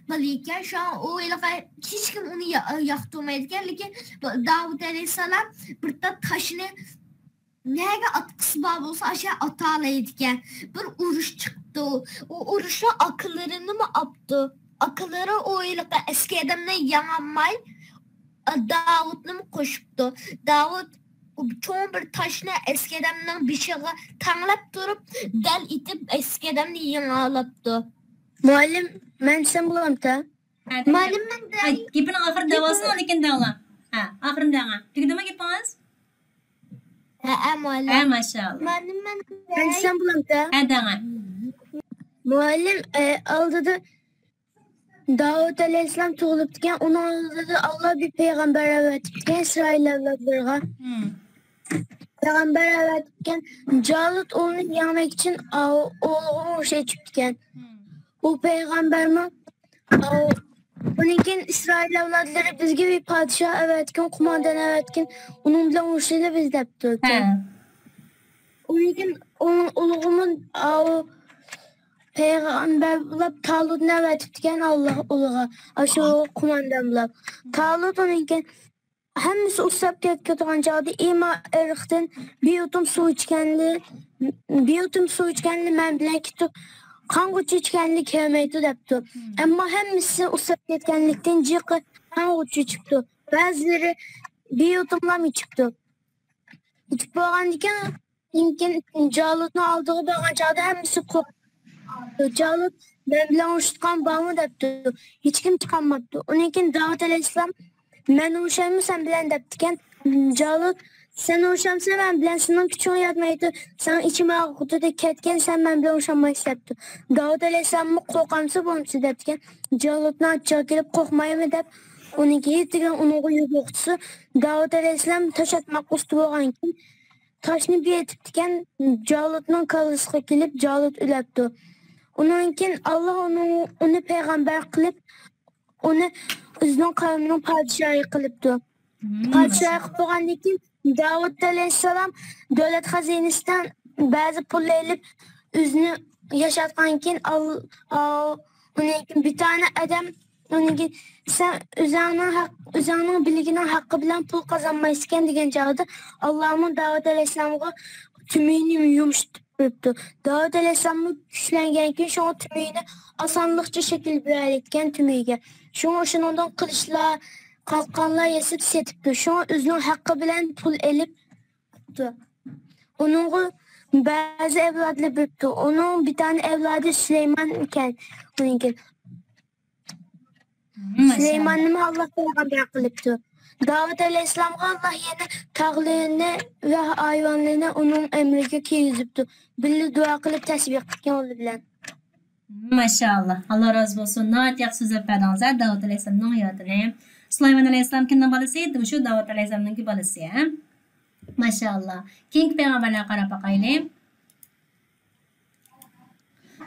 بالا ئىكەن، شۇڭا ئۇ ھېلىقى ھېچكىم ئۇنى يا-، ياقتۇرمايدىكەن، لېكىن داۋۇت ئەلەيھىسسالام بىر تال تاشنى نەگە ئاتقۇسى بار بولسا، ئاشۇ ئاتالايدىكەن. بىر ئۇرۇش چىقىپتۇ. ئۇ ئۇرۇشتا ئاكىلىرىنىمۇ ئاپتۇ. ئاكىلىرى ئۇ ھېلىقى ئەسكى ئادەمنى يېڭالماي، داۋۇتنىمۇ قوشۇپتۇ. داۋۇت چوڭ بىر تاشنى ئەسكى ئادەمنىڭ بېشىغا تەڭلەپ تۇرۇپ، دەل ئېتىپ ئەسكى ئادەمنى يېڭىلاپتۇ. مۇئەللىم، مەن دېسەم بولامتا؟ ھە، دەڭ. مۇئەللىم، مەن ھە، دەي- گېپىنى ئاخىرىدا دەۋالسۇن، لېكىن دەڭلا. ھە، ئاخىرىنى دەڭە. تۈگىدىمۇ گېپىڭىز؟ ھە، ھە، مۇئەللىم. ھە، ماشائاللا. مۇئەللىم، مەن مەن دەي- دېسەم بولامتا؟ ھە، دەڭە. مۇئەللىم، ئە، ئالدىدا داۋۇت ئەلەيھىسسالام تۇغۇلۇپتىكەن، ئۇنىڭ ئالدىدا ئاللا بىر پەيغەمبەر ئەۋەتىپتىكەن ئىسرائىل ئەۋلادلىرىغا. مم. پەيغەمبەر ئەۋەتىپتىكەن، جالۇت ئۇنى يەڭمەك ئۈچۈن ئاۋۇ ئوغلىغا ئۇرۇش ئېچىپتىكەن. مم. ئۇ پەيغەمبەرمۇ، ئاۋۇ، ئۇنىڭ كېيىن ئىسرائىل ئەۋلادلىرى بىزگە بىر پادىشاھ ئەۋەتكىن، قوماندان ئەۋەتكىن، ئۇنىڭ بىلەن ئۇرۇشايلى بىز دەپتۇ. ھە. ئۇنىڭ كېيىن ئۇنىڭ ئۇلۇغىمۇ، ئاۋۇ، پەيغەمبەر بولاپ تالۇتنى ئەۋەتىپتىكەن ئاللا ئۇلىغا. ئاشۇ قوماندان بولاپ. تالۇت ئۇنىڭ كېيىن ھەممىسى ئۇسساپ كەتكەن چاغدا ئىما ئېرىقتىن بىر يۇتۇم سۇ ئىچكەنلى، بىر يۇتۇم سۇ ئىچكەنلى مەن بىلەن كېتىپ، قانغۇچە ئىچكەنلى كەلمەيدۇ دەپتۇ. مم. ئەمما ھەممىسى ئۇسساپ كەتكەنلىكتىن جىقى قانغۇچە ئىچىپتۇ. بەزىلىرى بىر يۇتۇملام ئىچىپتۇ. ئىچىپ بولغاندىكىن، كېيىن جالۇتنىڭ ئالدىغا بارغان چاغدا ھەممىسى قورقۇپ، جالۇت، مەن بىلەن ئۇرۇشىدىغان بارمۇ دەپتۇ. ھېچكىم چىقالماپتۇ. ئۇنىڭ كېيىن داۋۇت ئەلەيھىسسالام، مەن ئۇرۇشايمۇ سەن بىلەن دەپتىكەن. جالۇت، سەن ئۇرۇشامسەن مەن بىلەن، سېنىڭ كۈچۈڭ يەتمەيدۇ، سېنىڭ ئىچىڭ ئاغرىيدۇ، كەتكىن، سەن مەن بىلەن ئۇرۇشالمايسەن دەپتۇ. داۋۇت ئەلەيھىسسالاممۇ قورقامسەن بولمىسا دەپتىكەن. جالۇتنىڭ ئاچچىقى كېلىپ قورقمايمەن دەپ، ئۇنىڭ كېيىن ئۇنىڭغا يۈگۈرۈپتۇ. داۋۇت ئەلەيھىسسالام تاش ئاتماققا ئۇستا بولغانىكەن، تاشنى بىر ئېتىپتىكەن، جالۇتنىڭ كاللىسىغا كېلىپ، جالۇت ئۆلەپتۇ. ئۇنىڭدىن كېيىن ئاللا ئۇنى، ئۇنى پەيغەمبەر قىلىپ، ئۇنى ئۆزىنىڭ قەۋمىنىڭ پادىشاھى قىلىپتۇ. مم. پادىشاھى قىلىپ بولغاندىن كېيىن، داۋۇت ئەلەيھىسسالام دۆلەت خەزىنىسىدىن بەزى پۇل ئېلىپ، ئۆزىنى ياشاتقاندىن كېيىن، ئال-، ئاۋ-، ئۇنىڭدىن كېيىن بىر دانە ئادەم ئۇنىڭ كېيىن، سەن ئۆزۈڭنىڭ ھەق-، ئۆزۈڭنىڭ بىلىكىنىڭ ھەققى بىلەن پۇل قازانمايسىكەن دېگەن چاغدا، ئاللامۇ داۋۇت ئەلەيھىسسالامغا تۈمۈينى يۇمشىتىپ بېرىپتۇ. داۋۇت ئەلەيھىسسالاممۇ كۈچلەنگەنكىن، شۇڭا تۈمۈينى ئاسانلىقچە شەكىل بېرەلەيدىكەن تۈمۈيگە. شۇڭا شۇنىڭدىن قىلىچلار، قالقانلار ياساپ سېتىپتۇ. شۇڭا ئۆزىنىڭ ھەققى بىلەن پۇل ئېلىپ، ئۇنىڭغا بەزى ئەۋلادلار بېرىپتۇ. ئۇنىڭ بىر دانە ئەۋلادى سۈلەيمان ئىكەن. ئۇنىڭكى ماشائاللا. سۈلەيماننىمۇ ئاللا پەيغەمبەر قىلىپتۇ. داۋۇت ئەلەيھىسسالامغا ئاللا يەنە تاغلىرىنى ۋە ھايۋانلىرىنى ئۇنىڭ ئەمرىگە كىرگۈزۈپتۇ. بىللە دۇئا قىلىپ تەسبىھ قىلغان ئۇلار بىلەن. ماشائاللا. ئاللا رازى بولسۇن. ناھايىتى ياخشى سۆزلەپ بەردىڭىز ھە داۋۇت ئەلەيھىسسالامنىڭ ھاياتىنى. سۇلايمان ئەلەيھىسسالام كىمنىڭ بالىسى؟ مۇشۇ داۋۇت ئەلەيھىسسالامنىڭكى بالىسى ھە. ماشائاللا. كېيىنكى پەيغەمبەرلەرگە قاراپ باقايلى.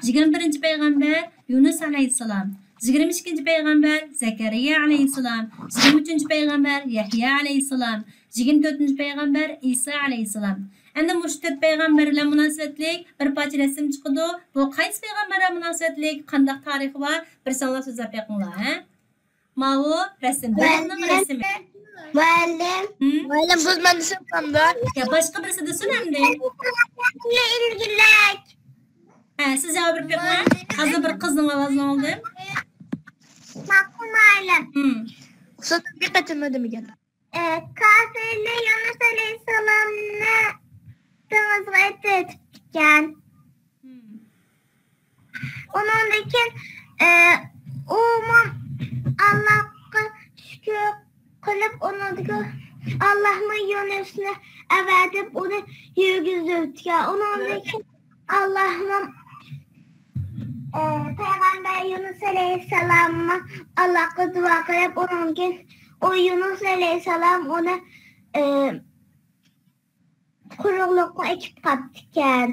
يىگىرمە بىرىنچى پەيغەمبەر يۇنۇس ئەلەيھىسسالام، يىگىرمە ئىككىنچى پەيغەمبەر زەكەرىيا ئەلەيھىسسالام، يىگىرمە ئۈچىنچى پەيغەمبەر يەھيا ئەلەيھىسسالام، يىگىرمە تۆتىنچى پەيغەمبەر ئىسا ئەلەيھىسسالام. ئەمدى مۇشۇ تۆت پەيغەمبەر بىلەن مۇناسىۋەتلىك بىر پارچە رەسىم چىقىدۇ. بۇ قايسى پەيغەمبەر بىلەن مۇناسىۋەتلىك، قانداق تارىخى بار؟ بىرسىڭلار سۆزلەپ بېقىڭلار ھە. ماۋۇ رەسىم، بۇلارنىڭ رەسىمى. مۇئەللىم. ھىم؟ مۇئەللىم، بۇ مەن دېسەم بولامدۇ؟ يا، باشقا بىرسى دېسۇن ئەمدى. ئىلگىرەك. ھە، سىز جاۋاب بېرىپ بېقىڭ. ھازىر بىر قىزنىڭ ئاۋازىنى ئاڭلىدىم. ماقۇل مۇئەللىم. ھىم. ئۇستاز بىر قېتىم دېمىگەن. ئە، كاپىرلار يۇنۇس ئەلەيھىسسالامنى دېڭىزغا ئېتىۋېتىپتىكەن. ھىم. ئۇنىڭدىن كېيىن، ئە، ئۇمۇ ئاللاھقا شۈكۈر قىلىپ، ئۇنىڭدىكى ئاللاھمۇ يۇنۇسنى ئەۋەتىپ، ئۇنى يۈرگۈزۈۋېتىپتىكەن. ئۇنىڭدىن كېيىن ئاللاھمۇ، ئە، پەيغەمبەر يۇنۇس ئەلەيھىسسالاممۇ ئاللاھقا دۇئا قىلىپ، ئۇنىڭدىن كېيىن ئۇ يۇنۇس ئەلەيھىسسالام ئۇنى، ئە، قۇرۇقلۇققا ئېكىپ قاپتىكەن.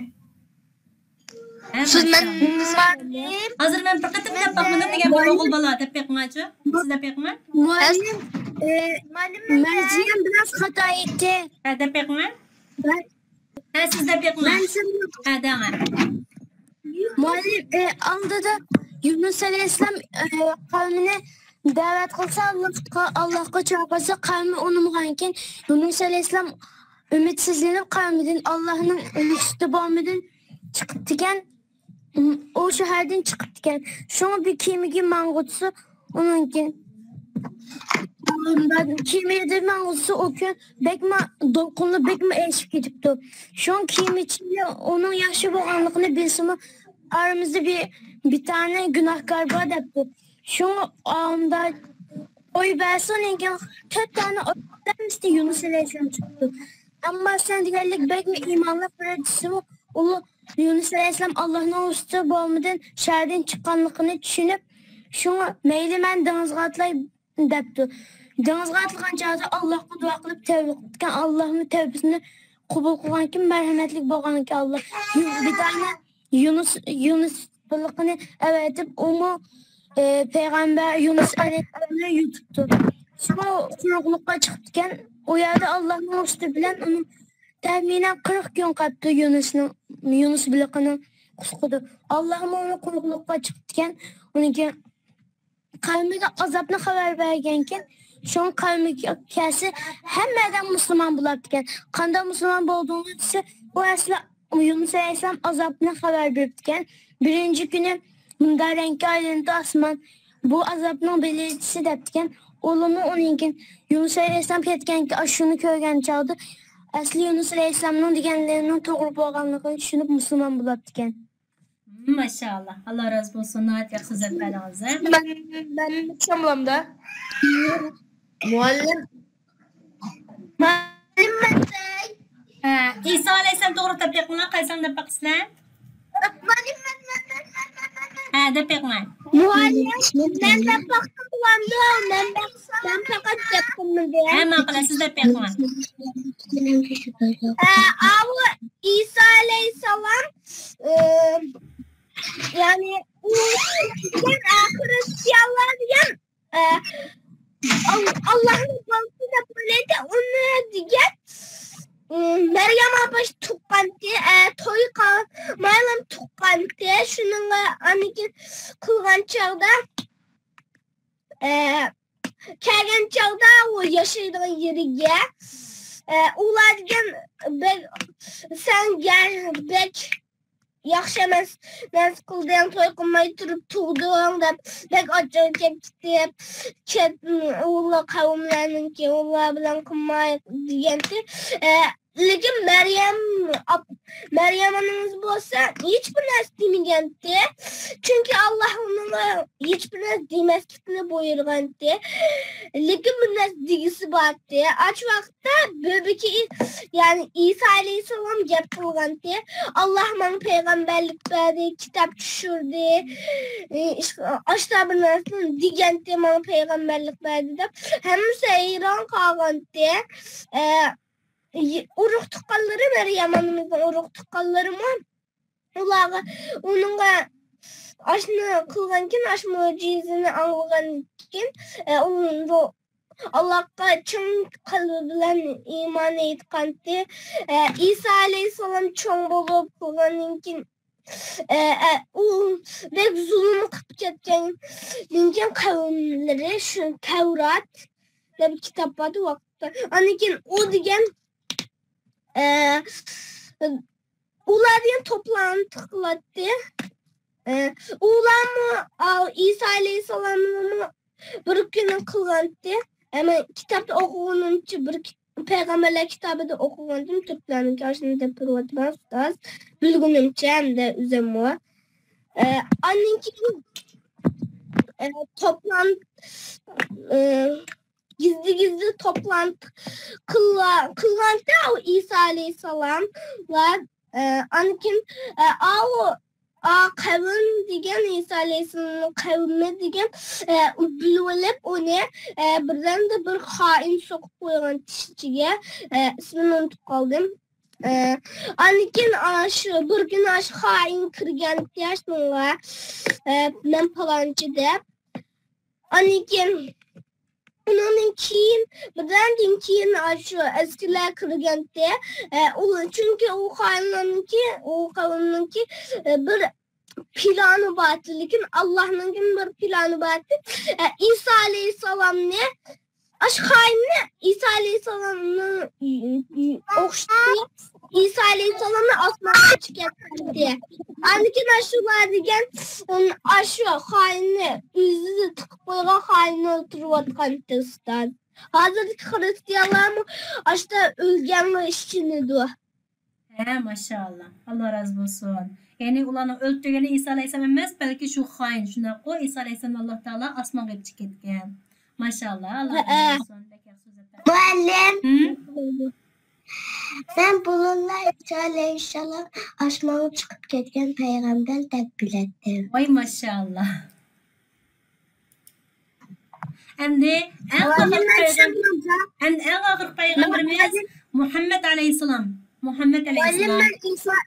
ھە، سىز مەن ماشائاللا. ھازىر مەن بىر قېتىم دەپ باقمىدىم دېگەن بىر ئوغۇل بالا دەپ بېقىڭاچۇ. سىز دەپ بېقىڭا. مۇئەللىم، ئە، مەرجىيەم بىراز خاتا ئېيتتى. ھە، دەپ بېقىڭا. ھە، سىز دەپ بېقىڭا. مەن سىزنى ھە، دەڭە. مۇئەللىم، ئە، ئالدىدا يۇنۇس ئەلەيھىسسالام، ئە، قەۋمىنى دەۋەت قىلسا، ئاللاھقا، ئاللاھقا چاقىرسا، قەۋمى ئۇنىمىغانكەن، يۇنۇس ئەلەيھىسسالام ئۈمىدسىزلىنىپ، قەۋمىدىن ئاللاھنىڭ رۇخسىتى بولمىدىن چىقىپتىكەن. ئۇ شەھەردىن چىقىپتىكەن. شۇڭا بىر كېمىگە ماڭغۇچىسى ئۇنىڭكى. كېمىدە ماڭغۇچىسى ئۇ كۈن بەكمۇ دولقۇنلىرى بەكمۇ ئېشىپ كېتىپتۇ. شۇڭا كېمە ئىچىدە ئۇنىڭ ياخشى بولغانلىقىنى بىلسىمۇ، ئارىمىزدا بىر، بىر دانە گۇناھكار بار دەپتۇ. شۇڭا ئۇندا ئوي بەرسە، ئۇنىڭ كېيىن تۆت دانە ئوي بەرمىسىتى يۇنۇس ئەلەيھىسسالام چىقىپتۇ. ئەمما سەن دېگەنلىك بەكمۇ ئىمانلىق بىر دېسىمۇ، ئۇلۇغ يۇنۇس ئەلەيھىسسالام ئاللاھنىڭ رۇخسىتى بولمىدىن شەھەردىن چىققانلىقىنى چۈشىنىپ، شۇڭا مەيلى، مەن دېڭىزغا ئاتلاي دەپتۇ. دېڭىزغا ئاتلىغان چاغدا ئاللاھقا دۇئا قىلىپ تەۋبە قىپتىكەن. ئاللاھمۇ تەۋبىسىنى قوبۇل قىلغانكەن، مەرھەمەتلىك بولغانكەن ئاللاھ. بىر دانە يۇنۇس، يۇنۇس بېلىقىنى ئەۋەتىپ، ئۇمۇ، ئە، پەيغەمبەر يۇنۇس ئەلەيھىسسالامنى يۇتۇپتۇ. شۇڭا قۇرۇقلۇققا چىقىپتىكەن. ئۇ يەردە ئاللاھنىڭ رۇخسىتى بىلەن ئۇنىڭ تەخمىنەن قىرىق كۈن قاپتۇ يۇنۇسنىڭ، يۇنۇس بېلىقىنىڭ قۇسۇقىدا. ئاللاھمۇ ئۇنى قۇرۇقلۇققا چىقىپتىكەن. ئۇنىڭ كېيىن قەۋمىگە ئازابنى خەۋەر بەرگەنكەن. شۇڭا قەۋمىگە كەلسە، ھەممە ئادەم مۇسۇلمان بولاپتىكەن. قانداق مۇسۇلمان بولدۇڭلار دېسە، ئۇ ئەسلى يۇنۇس ئەلەيھىسسالام ئازابنى خەۋەر بېرىپتىكەن. بىرىنچى كۈنى مۇنداق رەڭگە ئايلىنىدۇ ئاسمان. بۇ ئازابنىڭ بېلگىسى دەپتىكەن. ئۇلارمۇ ئۇنىڭ كېيىن يۇنۇس ئەلەيھىسسالام كەتكەن، ئاشۇنى كۆرگەن چاغدا ئەسلى يۇنۇس ئەلەيھىسسالامنىڭ دېگەنلىرىنىڭ توغرا بولغانلىقىنى چۈشىنىپ مۇسۇلمان بولاپتىكەن. ماشائاللا، ئاللا رازى بولسۇن، ناھايىتى ياخشى سۆزلەپ بەردىڭىز. مەن، مەن چاملامدا. مۇئەللىم. مۇئەللىم، مەن دەي. ھە، ئىسا ئەلەيھىسسالام توغرا دەپ بېقىڭلار، قايسىڭ دەپ باقىسىلەر؟ مۇئەللىم، مەن، مەن، مەن، مەن، مەن، مەن. ھە، دەپ بېقىڭلار. مۇئەللىم، مەن دەپ باققىلى بولامدۇ؟ مەن، مەن پەقەت دەپ قىلمىدىم. ھە، ماقۇل، سىز دەپ بېقىڭلار. ھە، ئاۋۇ ئىسا ئەلەيھىسسالام، ئى، يەنى ئۇ دېگەن، ئە، خرىستىيانلار دېگەن، ئە، ئال-، ئاللاھنىڭ بالىسى دەپ ئويلايدۇ. ئۇنى دېگەن، ئى، مەريەم ئاپاش تۇغقانتى، ئە، توي قىلمايلا تۇغقانتى. شۇنىڭغا ئاندىن كېيىن قىلغان چاغدا، ئە، كەلگەن چاغدا ئۇ ياشايدىغان يېرىگە، ئە، ئۇلار دېگەن بەك، سەن گە-، بەك ياخشى ئەمەس نەرسە قىلدىڭ، توي قىلماي تۇرۇپ تۇغدۇڭ دەپ بەك ئاچچىقى كەپ كېتىپ، كەت-، ئۇلار قەۋملەرنىڭكى، ئۇلار بىلەن قىلماي دېگەنتى. ئە، لېكىن مەريەم ئاپ-، مەريەم ئانىمىز بولسا ھېچبىر نەرسە دېمىگەنتى. چۈنكى ئاللاھ ئۇنىڭغا ھېچبىر نەرسە دېمەسلىكنى بۇيرۇغانتى. لېكىن بىر نەرسە دېگۈسى بارتى. ئاشۇ ۋاقىتتا بۆبىكى، يەنى ئىسا ئەلەيھىسسالام گەپ قىلغانتى. «ئاللاھ ماڭا پەيغەمبەرلىك بەردى، كىتاب چۈشۈردى، ئى، ئىش-، ئاشۇنداق بىر نەرسىنى دېگەنتى، ماڭا پەيغەمبەرلىك بەردى» دەپ ھەممىسى ھەيران قالغانتى. ئە، ئۇرۇق تۇغقانلىرى، مەريەم ئانىمىزنىڭ ئۇرۇق تۇغقانلىرىمۇ ئۇلارغا، ئۇنىڭغا ئاشۇنى قىلغانكىن، ئاشۇ مۆجىزىنى ئاڭلىغاندىكىن، ئە، ئۇ بۇ ئاللاھقا چىن قەلبى بىلەن ئىمان ئېيتقانتى. ئە، ئىسا ئەلەيھىسسالام چوڭ بولۇپ قالغاندىن كېيىن، ئە، ئە، ئۇ بەك زۇلۇم قىلىپ كەتكەندىن كېيىن قەۋملىرى شۇ تەۋرات دەپ كىتاب بار ئۇ ۋاقىتتا. ئاندىن كېيىن ئۇ دېگەن، ئە، ئۇلار دېگەن توپلانتى قىلاتتى. ئە، ئۇلارمۇ، ئا، ئىسا ئەلەيھىسسالامنىمۇ بىر كۈنى قىلغانتى. ئەمما كىتابتا ئوقۇغىنىمچە، بىر كى-، پەيغەمبەرلەر كىتابىدا ئوقۇغانتىم، تۈركلەرنىڭكى ئاشۇنى دەپ بېرىۋاتىمەن، ئۇستاز. بىلگىنىمچە ھەمدە ئۆزۈممۇ. ئە، ئاندىن كېيىن، ئە، توپلان-، ئە، گىزلى-گىزلى توپلانتى قىلغا-، قىلغانتى ئۇ ئىسا ئەلەيھىسسالاملار. ئە، ئاندىن كېيىن، ئە، ئاۋۇ، ئا، قەۋم دېگەن، ئىسا ئەلەيھىسسالامنىڭ قەۋمى دېگەن، ئە، بىلىۋېلىپ ئۇنى، ئە، بىردەمدە بىر خائىن سوقۇپ قويغان چىشىچىگە، ئە، ئىسمىنى ئۇنتۇپ قالدىم. ئە، ئاندىن كېيىن، ئاشۇ بىر كۈنى ئاشۇ خائىن كىرگەنتى ئاشۇنىڭغا، ئە، مەن پالانچى دەپ. ئاندىن كېيىن، ئۇنىڭدىن كېيىن، بىردەمدىن كېيىن ئاشۇ ئەسكىرلەر كىرگەنتى. ئە، ئۇ، چۈنكى ئۇ خائىنلارنىڭكى، ئۇ قەۋمنىڭكى، ئە، بىر پىلانى بارتى، لېكىن ئاللاھنىڭكىمۇ بىر پىلانى بارتى. ئە، ئىسا ئەلەيھىسسالامنى، ئاشۇ خائىننى ئىسا ئەلەيھىسسالامنى ئوخشىتىپ، ئىسا ئەلەيھىسسالامنى ئاسمانغا چىقىرىپ كەتتى. ئاندىن كېيىن ئاشۇلار دېگەن، ئاشۇ خائىننى، ئۆزى تىقىپ قويغان خائىننى ئۆلتۈرۈۋاتقانتى ئۇستاز. ھازىرقى خىرىستىيانلارمۇ ئاشۇنداق ئۆلگەنگە ئىشىنىدۇ. ھە، ماشائاللا. ئاللا رازى بولسۇن. يەنى ئۇلارنىڭ ئۆلتۈرگىنى ئىسا ئەلەيھىسسالام ئەمەس، بەلكى شۇ خائىن، شۇنداققۇ؟ ئىسا ئەلەيھىسسالامنى ئاللا تائالا ئاسمانغا ئېلىپ چىقىپ كەتكەن. ماشائاللا، ئاللا رازى بولسۇن. بەك ياخشى سۆزلەپ بەردىڭىز. مۇئەللىم، مەن بۇرۇنلا ئىسا ئەلەيھىسسالام ئاسمانغا چىقىپ كەتكەن پەيغەمبەر دەپ بىلەتتىم. ۋاي، ماشائاللا. ئەمدى ئەڭ ئاخىرقى پەيغەم-، ئەمدى ئەڭ ئاخىرقى پەيغەمبىرىمىز مۇھەممەد ئەلەيھىسسالام. مۇھەممەد ئەلەيھىسسالام.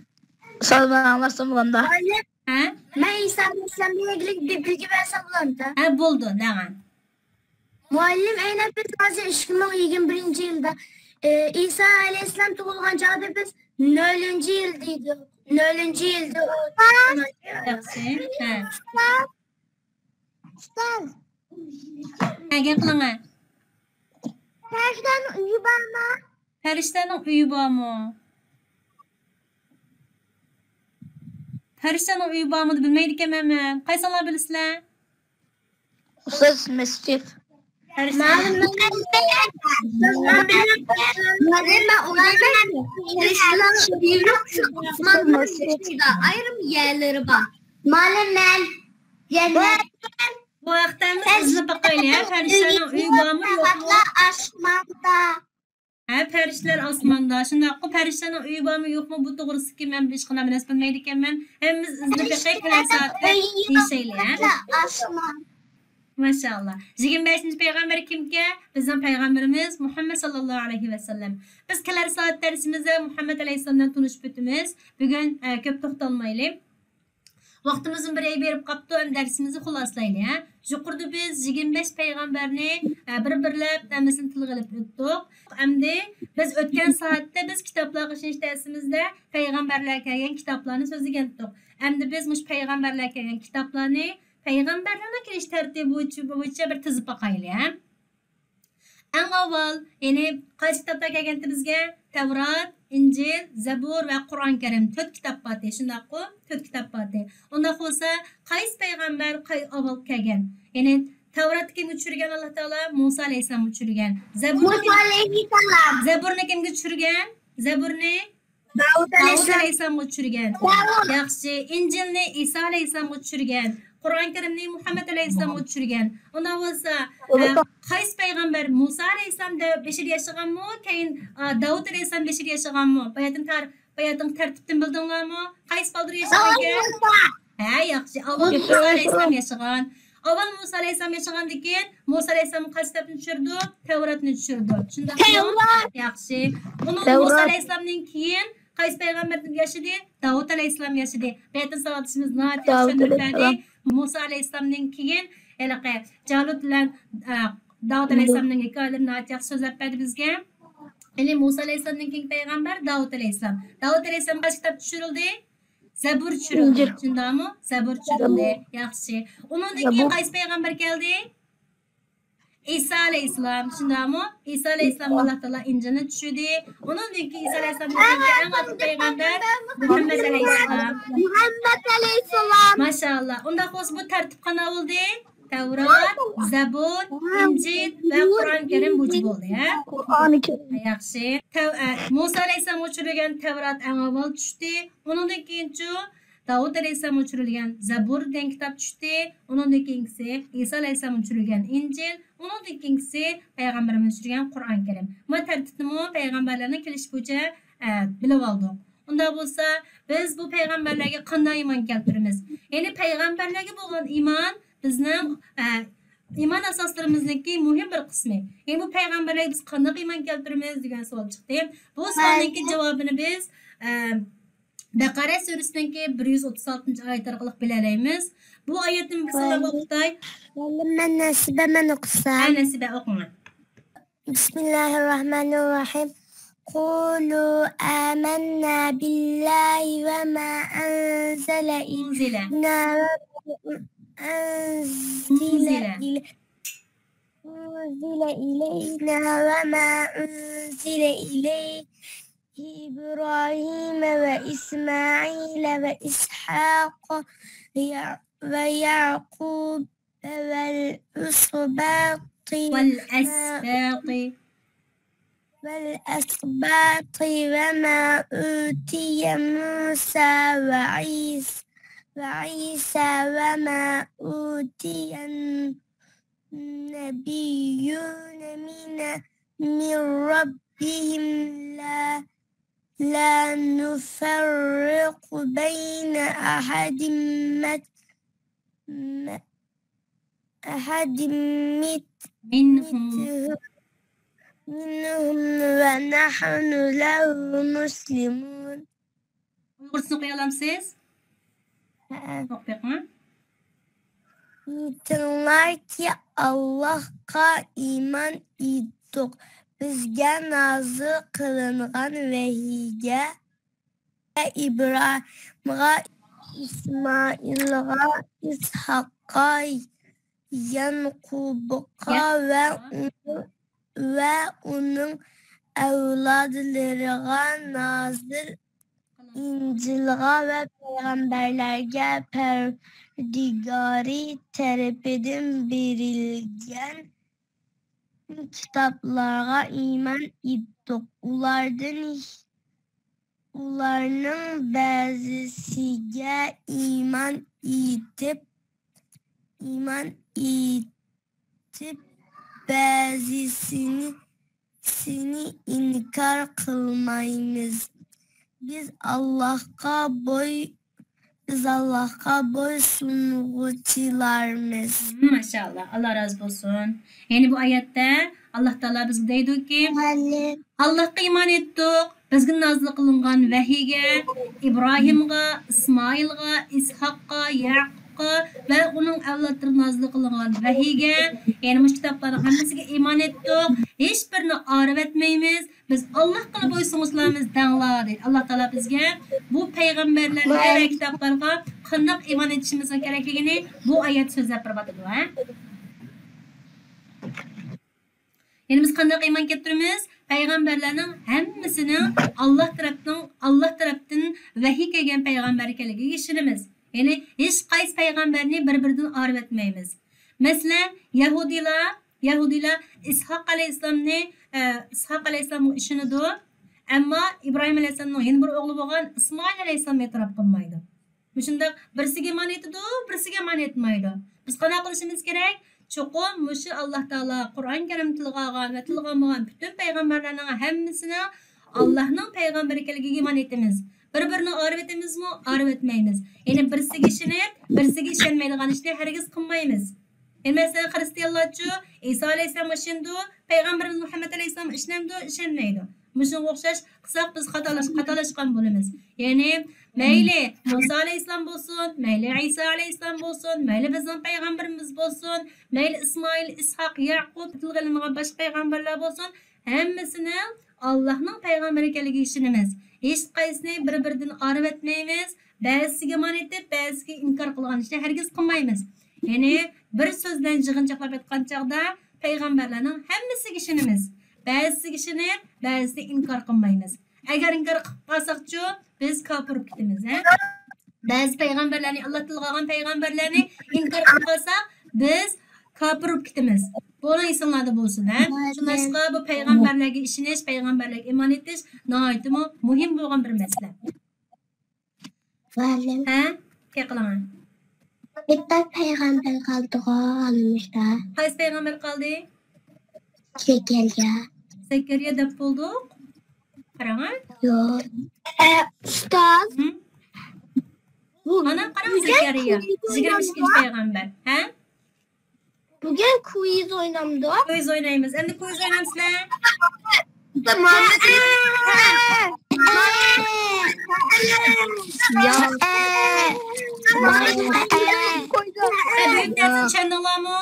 سالام ئەلەيكۇم. ھە؟ مەن ئىسا ئەلەيھىسسالامدىن ئىلگىرى بىر بىلگە بەرسەم بولامدۇ؟ ھە، بولىدۇ، دەڭە. مۇئەللىم، ئەينەن بىز ھازىر ئىككى مىڭ يىگىرمە بىرىنچى يىلدا، ئى، ئىسا ئەلەيھىسسالام تۇغۇلغان چاغدا بىز نۆلىنچى يىل دېدۇق. نۆلىنچى يىلدا ئۇ. ياخشى. ھە. ئۇستاز. ھە، گەپ قىلىڭە. پەرىشتىلەرنىڭ ئۆيى بارمۇ؟ پەرىشتىلەرنىڭ ئۆيى بارمۇ؟ پەرىشتىلەرنىڭ ئۆيى بارمۇ دەپ بىلمەيدىكەنمەن مەن. قايسىڭلار بىلىسىلەر؟ ئۇستاز، مەسچىت. پەرىشتىلەر. مەن، مەن، مەن، مەن ئويلايمەن، پەرىشتىلەر ئاسماندا ئايرىم يەرلىرى بار. مەلۇم مەن. جەننەت. بۇ ھەقتە ئىزدىنىپ باقايلى، ھە؟ پەرىشتىلەرنىڭ ئۆيى بارمۇ، يوقمۇ؟ پەرىشتىلەر ئاسماندا. ھە، پەرىشتىلەر ئاسماندا. شۇنداققۇ، پەرىشتىلەرنىڭ ئۆيى بارمۇ، يوقمۇ، بۇ توغرىسىدىكى مەن ھېچقانداق بىر نەرسە بىلمەيدىكەنمەن. ھەممىمىز ئىزدىنىپ بېقىپ، كېلەر سائەتتە دېيىشەيلى، ھە؟ ئاسمان. ماشائاللا. يىگىرمە بەشىنچى پەيغەمبەر كىمكەن؟ بىزنىڭ پەيغەمبىرىمىز مۇھەممەد ساللاللاھۇ ئەلەيھى ۋەسەللەم. بىز كېلەر سائەت دەرسىمىزدە مۇھەممەد ئەلەيھىسسالام بىلەن تونۇشۇپ ئۆتىمىز. بۈگۈن، ئە، كۆپ توختالمايلى. ۋاقتىمىزمۇ بىر ئېگىپ قاپتۇ، ئەمدى دەرسىمىزنى خۇلاسىلايلى، ھە. يۇقىرىدا بىز يىگىرمە بەش پەيغەمبەرنى، ئە، بىر-بىرلەپ ھەممىسىنى تىلغا ئېلىپ ئۆتتۇق. ئەمدى بىز ئۆتكەن سائەتتە بىز كىتابلارغا ئىشىنىش دەرسىمىزدە پەيغەمبەرلەر كەلگەن كىتابلارنى سۆزلىگەنتۇق. ئەمدى بىز مۇشۇ پەيغەمبەرلەر كەلگەن كىتابلارنى پەيغەمبەرلەرنىڭ كېلىش تەرتىپى بويىچە، بويىچە بىر تىزىپ باقايلى، ھە. ئەڭ ئاۋۋال، يەنى قايسى كىتابلار كەلگەنتى بىزگە؟ تەۋرات، ئىنجىل، زەبۇر ۋە قۇرئان كەرىم، تۆت كىتاب بارتى، شۇنداققۇ؟ تۆت كىتاب بارتى. ئۇنداق بولسا، قايسى پەيغەمبەر قاي-، ئاۋۋال كەلگەن؟ يەنى تەۋراتنى كىمگە چۈشۈرگەن ئاللا تائالا؟ مۇسا ئەلەيھىسسالامغا چۈشۈرگەن. زەبۇرنى كىم-، مۇسا ئەلەيھىسسالام. زەبۇرنى كىمگە چۈشۈرگەن؟ زەبۇرنى داۋۇت داۋۇت ئەلەيھىسسالام. ئەلەيھىسسالامغا چۈشۈرگەن. داۋۇت. ياخشى. ئىنجىلنى ئىسا ئەلەيھىسسالامغا چۈشۈرگەن. قۇرئان كەرىمنى مۇھەممەد ئەلەيھىسسالامغا چۈشۈرگەن. ئۇنداق بولسا، ئە، قايسى پەيغەمبەر؟ مۇسا ئەلەيھىسسالام دە-، بەشىرى ياشىغانمۇ؟ كېيىن، ئا، داۋۇت ئەلەيھىسسالام بەشىرى ياشىغانمۇ؟ باياتىن تار-، باياتىنقى تەرتىپتىن بىلدىڭلارمۇ؟ قايسى بالدۇر ياشىغانكەن؟ ھە، ياخشى. ئاۋۋال مۇسا ئەلەيھىسسالام ياشىغان. ئاۋۋال مۇسا ئەلەيھىسسالام ياشىغاندىن كېيىن، مۇسا ئەلەيھىسسالامغا قايسى كىتابنى چۈشۈردى؟ تەۋراتنى چۈشۈردى. شۇنداقمۇ؟ تەۋرات. ياخشى. ئۇنىڭ مۇسا تەۋرات. ئەلەيھىسسالامدىن كېيىن قايسى پەيغەمبەر ياشىدى؟ داۋۇت ئەلەيھىسسالام ياشىدى. بۇ يەردىن ساۋاتدىشىمىز ناھايىتى ياخشى داۋۇت چۈشەندۈرۈپ بەردى. ئەلەيھىسسالام. مۇسا ئەلەيھىسسالامدىن كېيىن ھېلىقى جالۇت بىلەن، ئە، داۋۇت ئەلەيھىسسالامنىڭ ھېكايىلىرىنى ناھايىتى ياخشى سۆزلەپ بەردى بىزگە. يەنى مۇسا ئەلەيھىسسالامدىن كېيىنكى پەيغەمبەر داۋۇت ئەلەيھىسسالام. داۋۇت ئەلەيھىسسالامغا قايسى كىتاب چۈشۈرۈلدى؟ زەبۇر چۈشۈرۈلدى. ئىنجىل. شۇنداقمۇ؟ زەبۇر چۈشۈرۈلدى. زەبۇر. ياخشى. ئۇنىڭدىن كېيىن زەبۇر. قايسى پەيغەمبەر كەلدى؟ ئىسا ئەلەيھىسسالام. شۇنداقمۇ؟ ئىسا ئەلەيھىسسالامغا ئاللا تائالا ئىنجىلنى چۈشۈردى. ئۇنىڭدىن كېيىن ئىسا ئەلەيھىسسالامدىن كېيىنكى ئەڭ ئاخىرقى پەيغەمبەر مۇھەممەد ئەلەيھىسسالام. مۇھەممەد ئەلەيھىسسالام. ماشائاللا. ئۇنداق بولسا بۇ تەرتىپ قانداق بولدى؟ تەۋرات، زەبۇر، ئىنجىل ۋە قۇرئان كەرىم بويىچە بولدى، ھە؟ قۇرئان كەرىم. ياخشى. تەۋ-، ئە، مۇسا ئەلەيھىسسالامغا چۈشۈرۈلگەن تەۋرات ئەڭ ئاۋۋال چۈشتى. ئۇنىڭدىن كېيىنچۇ داۋۇت ئەلەيھىسسالامغا چۈشۈرۈلگەن زەبۇر دېگەن كىتاب چۈشتى. ئۇنىڭدىن كېيىنكىسى ئىسا ئەلەيھىسسالامغا چۈشۈرۈلگەن ئىنجىل. ئۇنىڭدىن كېيىنكىسى پەيغەمبىرىمىز چۈشۈرگەن قۇرئان كەرىم. بۇ تەرتىپنىمۇ پەيغەمبەرلەرنىڭ كېلىشى بويىچە، ئە، بىلىۋالدۇق. ئۇنداق بولسا، بىز بۇ پەيغەمبەرلەرگە قانداق ئىمان كەلتۈرىمىز؟ يەنى پەيغەمبەرلەرگە بولغان ئىمان بىزنىڭ، ئە، ئىمان ئاساسلىرىمىزنىڭكى مۇھىم بىر قىسمى. يەنى بۇ پەيغەمبەرلەرگە بىز قانداق ئىمان كەلتۈرىمىز دېگەن سوئال چىقتى. بۇ سوئالنىڭكى جاۋابىنى بىز، ئە، بەقەرە سۈرىسىنىڭكى بىر يۈز ئوتتۇز ئالتىنچى ئايەت ئارقىلىق بىلەلەيمىز. بۇ ئايەتنى بىر سىلەرگە ئوقۇتاي. مەن نەسىبە، مەن ئوقۇسام. ھە، نەسىبە ئوقۇڭلار. بسم الله الرحمن الرحيم. قولوا آمنا بالله وما أنزل أنزل. إلينا وما أنزل أنزل. إلي-، أنزل إلينا وما أنزل إليه إبراهيم وإسماعيل وإسحاق ويع-، ويعقوب والأسباط وما والأسباط. والأسباط وما أوتي موسى وعيسى، وعيسى وما أوتي النبيون من، من ربهم لا، لا نفرق بين أحد مت-، م-، أحد مت-، منهم. مت-، منهم ونحن له مسلمون. ئۇيغۇرچىسىنى ئوقۇيالامسىز؟ ھەئە. ئوقۇپ بېقىڭ. ئېيتىڭلاركى، ئاللاھقا ئىمان ئېيتتۇق، بىزگە نازىل قىلىنغان ۋەھىيگە، ئىبراھىمغا، ئىسمائىلغا، ئىسھاققا، يەنقۇبقا ۋە ئۇنىڭ، ۋە ئۇنىڭ ئەۋلادلىرىغا نازىل ئىنجىلغا ۋە پەيغەمبەرلەرگە پەرۋەردىگارى تەرىپىدىن بېرىلگەن كىتابلارغا ئىمان ئېيتتۇق. ئۇلاردىن، ئۇلارنىڭ بەزىسىگە ئىمان ئېيتىپ، ئىمان ئېيتىپ، بەزىسىنى، سىنى ئىنكار قىلمايمىز. بىز ئاللاھقا بوي-، بىز ئاللاھقا بويسۇنغۇچىلارمىز. ماشائاللا، ئاللا رازى بولسۇن. يەنى بۇ ئايەتتە ئاللا تائالا بىزگە دەيدۇكى، مۇئەللىم. ئاللاھقا ئىمان ئېيتتۇق، بىزگە نازىل قىلىنغان ۋەھىيگە، ئىبراھىمغا، ئىسمائىلغا، ئىسھاققا، يەقۇبقا ۋە ئۇنىڭ ئەۋلادلىرىغا نازىل قىلىنغان ۋەھىيگە، يەنى مۇشۇ كىتابلارنىڭ ھەممىسىگە ئىمان ئېيتتۇق، ھېچبىرىنى ئارىۋەتمەيمىز. بىز ئاللاھقىلا بويسۇنغۇچىلارمىز دەڭلار دەيدۇ. ئاللا تائالا بىزگە بۇ پەيغەمبەرلەرگە ۋە كىتابلارغا قانداق ئىمان ئېيتىشىمىزغا كېرەكلىكىنى بۇ ئايەتتە سۆزلەپ بېرىۋاتىدۇ، ھە؟ يەنى بىز قانداق ئىمان كەلتۈرىمىز؟ پەيغەمبەرلەرنىڭ ھەممىسىنىڭ ئاللا تەرەپنىڭ، ئاللا تەرەپتىن ۋەھىي كەلگەن پەيغەمبەر ئىكەنلىكىگە ئىشىنىمىز. يەنى ھېچقايسى پەيغەمبەرنى بىر-بىرىدىن ئايرىۋەتمەيمىز. مەسىلەن، يەھۇدىيلار، يەھۇدىيلار ئىسھاق ئەلەيھىسسالامنى، ئە، ئىسھاق ئەلەيھىسسالامغا ئىشىنىدۇ. ئەمما ئىبراھىم ئەلەيھىسسالامنىڭ يەنە بىر ئوغلى بولغان ئىسمائىل ئەلەيھىسسالامنى ئېتىراپ قىلمايدۇ. مۇشۇنداق بىرسىگە ئىمان ئېيتىدۇ، بىرسىگە ئىمان ئېيتمايدۇ. بىز قانداق قىلىشىمىز كېرەك؟ چوقۇم مۇشۇ ئاللا تائالا قۇرئان كەرىم تىلغا ئالغان ۋە تىلغا ئالمىغان پۈتۈن پەيغەمبەرلەرنىڭ ھەممىسىنىڭ ئاللانىڭ پەيغەمبىرى ئىكەنلىكىگە ئىمان ئېيتىمىز. بىر-بىرىنى ئايرىۋېتىمىزمۇ؟ ئايرىۋەتمەيمىز. يەنى بىرسىگە ئىشىنىپ، بىرسىگە ئىشەنمەيدىغان ئىشنى ھەرگىز قىلمايمىز. يەنى مەسىلەن، خرىستىيانلارچۇ ئىسا ئەلەيھىسسالامغا ئىشىنىدۇ، پەيغەمبىرىمىز مۇھەممەد ئەلەيھىسسالامغا ئىشىنەمدۇ؟ ئىشەنمەيدۇ. مۇشۇنىڭغا ئوخشاش قىلساق، بىز خاتالاش-، خاتالاشقان بولىمىز. يەنى مەيلى مۇسا ئەلەيھىسسالام بولسۇن، مەيلى ئىسا ئەلەيھىسسالام بولسۇن، مەيلى بىزنىڭ پەيغەمبىرىمىز بولسۇن، مەيلى ئىسمائىل، ئىسھاق، يەقۇب، تىلغا ئېلىنمىغان باشقا پەيغەمبەرلەر بولسۇن، ھەممىسىنىڭ ئاللانىڭ پەيغەمبىرى ئىكەنلىكىگە ئىشىنىمىز. ھېچقايسىسىنى بىر-بىرىدىن ئايرىۋەتمەيمىز. بەزىسىگە ئىمان ئېيتىپ، بەزىسىگە ئىنكار قىلغان ئىشنى ھەرگىز قىلمايمىز. يەنى بىر سۆز بىلەن يىغىنچاقلاپ ئېيتقان چاغدا پەيغەمبەرلەرنىڭ ھەممىسىگە ئىشىنىمىز. بەزىسىگە ئىشىنىپ، بەزىسىنى ئىنكار قىلمايمىز. ئەگەر ئىنكار قىلىپ قالساقچۇ، بىز كاپىر بولۇپ كېتىمىز، ھە؟ بەزى پەيغەمبەرلەرنى، ئاللا تىلغا ئالغان پەيغەمبەرلەرنى ئىنكار قىلىپ قالساق، بىز كاپىر بولۇپ كېتىمىز. بۇنى ئېسىڭلاردا بولسۇن، ھە؟ شۇڭلاشقا بۇ پەيغەمبەرلەرگە ئىشىنىش، پەيغەمبەرلەرگە ئىمان ئېيتىش ناھايىتىمۇ مۇھىم بولغان بىر مەسىلە. مۇئەللىم. ھە؟ كەل قىلىڭە. بىر پەيغەمبەر قالدىغۇ ئالمىشتا. قايسى پەيغەمبەر قالدى؟ زەكەرىيا. زەكەرىيا دەپ بولدۇق. قاراڭا. يوق. ئە، ئۇستاز. ھە؟ مانا قاراڭ، زەكەرىيا. يىگىرمە ئىككىنچى پەيغەمبەر. ھە؟ بۈگۈن كويز ئوينامدۇ؟ كويز ئوينايمىز. ئەمدى كويز ئوينامسىلەر؟ بۈگۈن دەرسنى چۈشەندىڭلارمۇ؟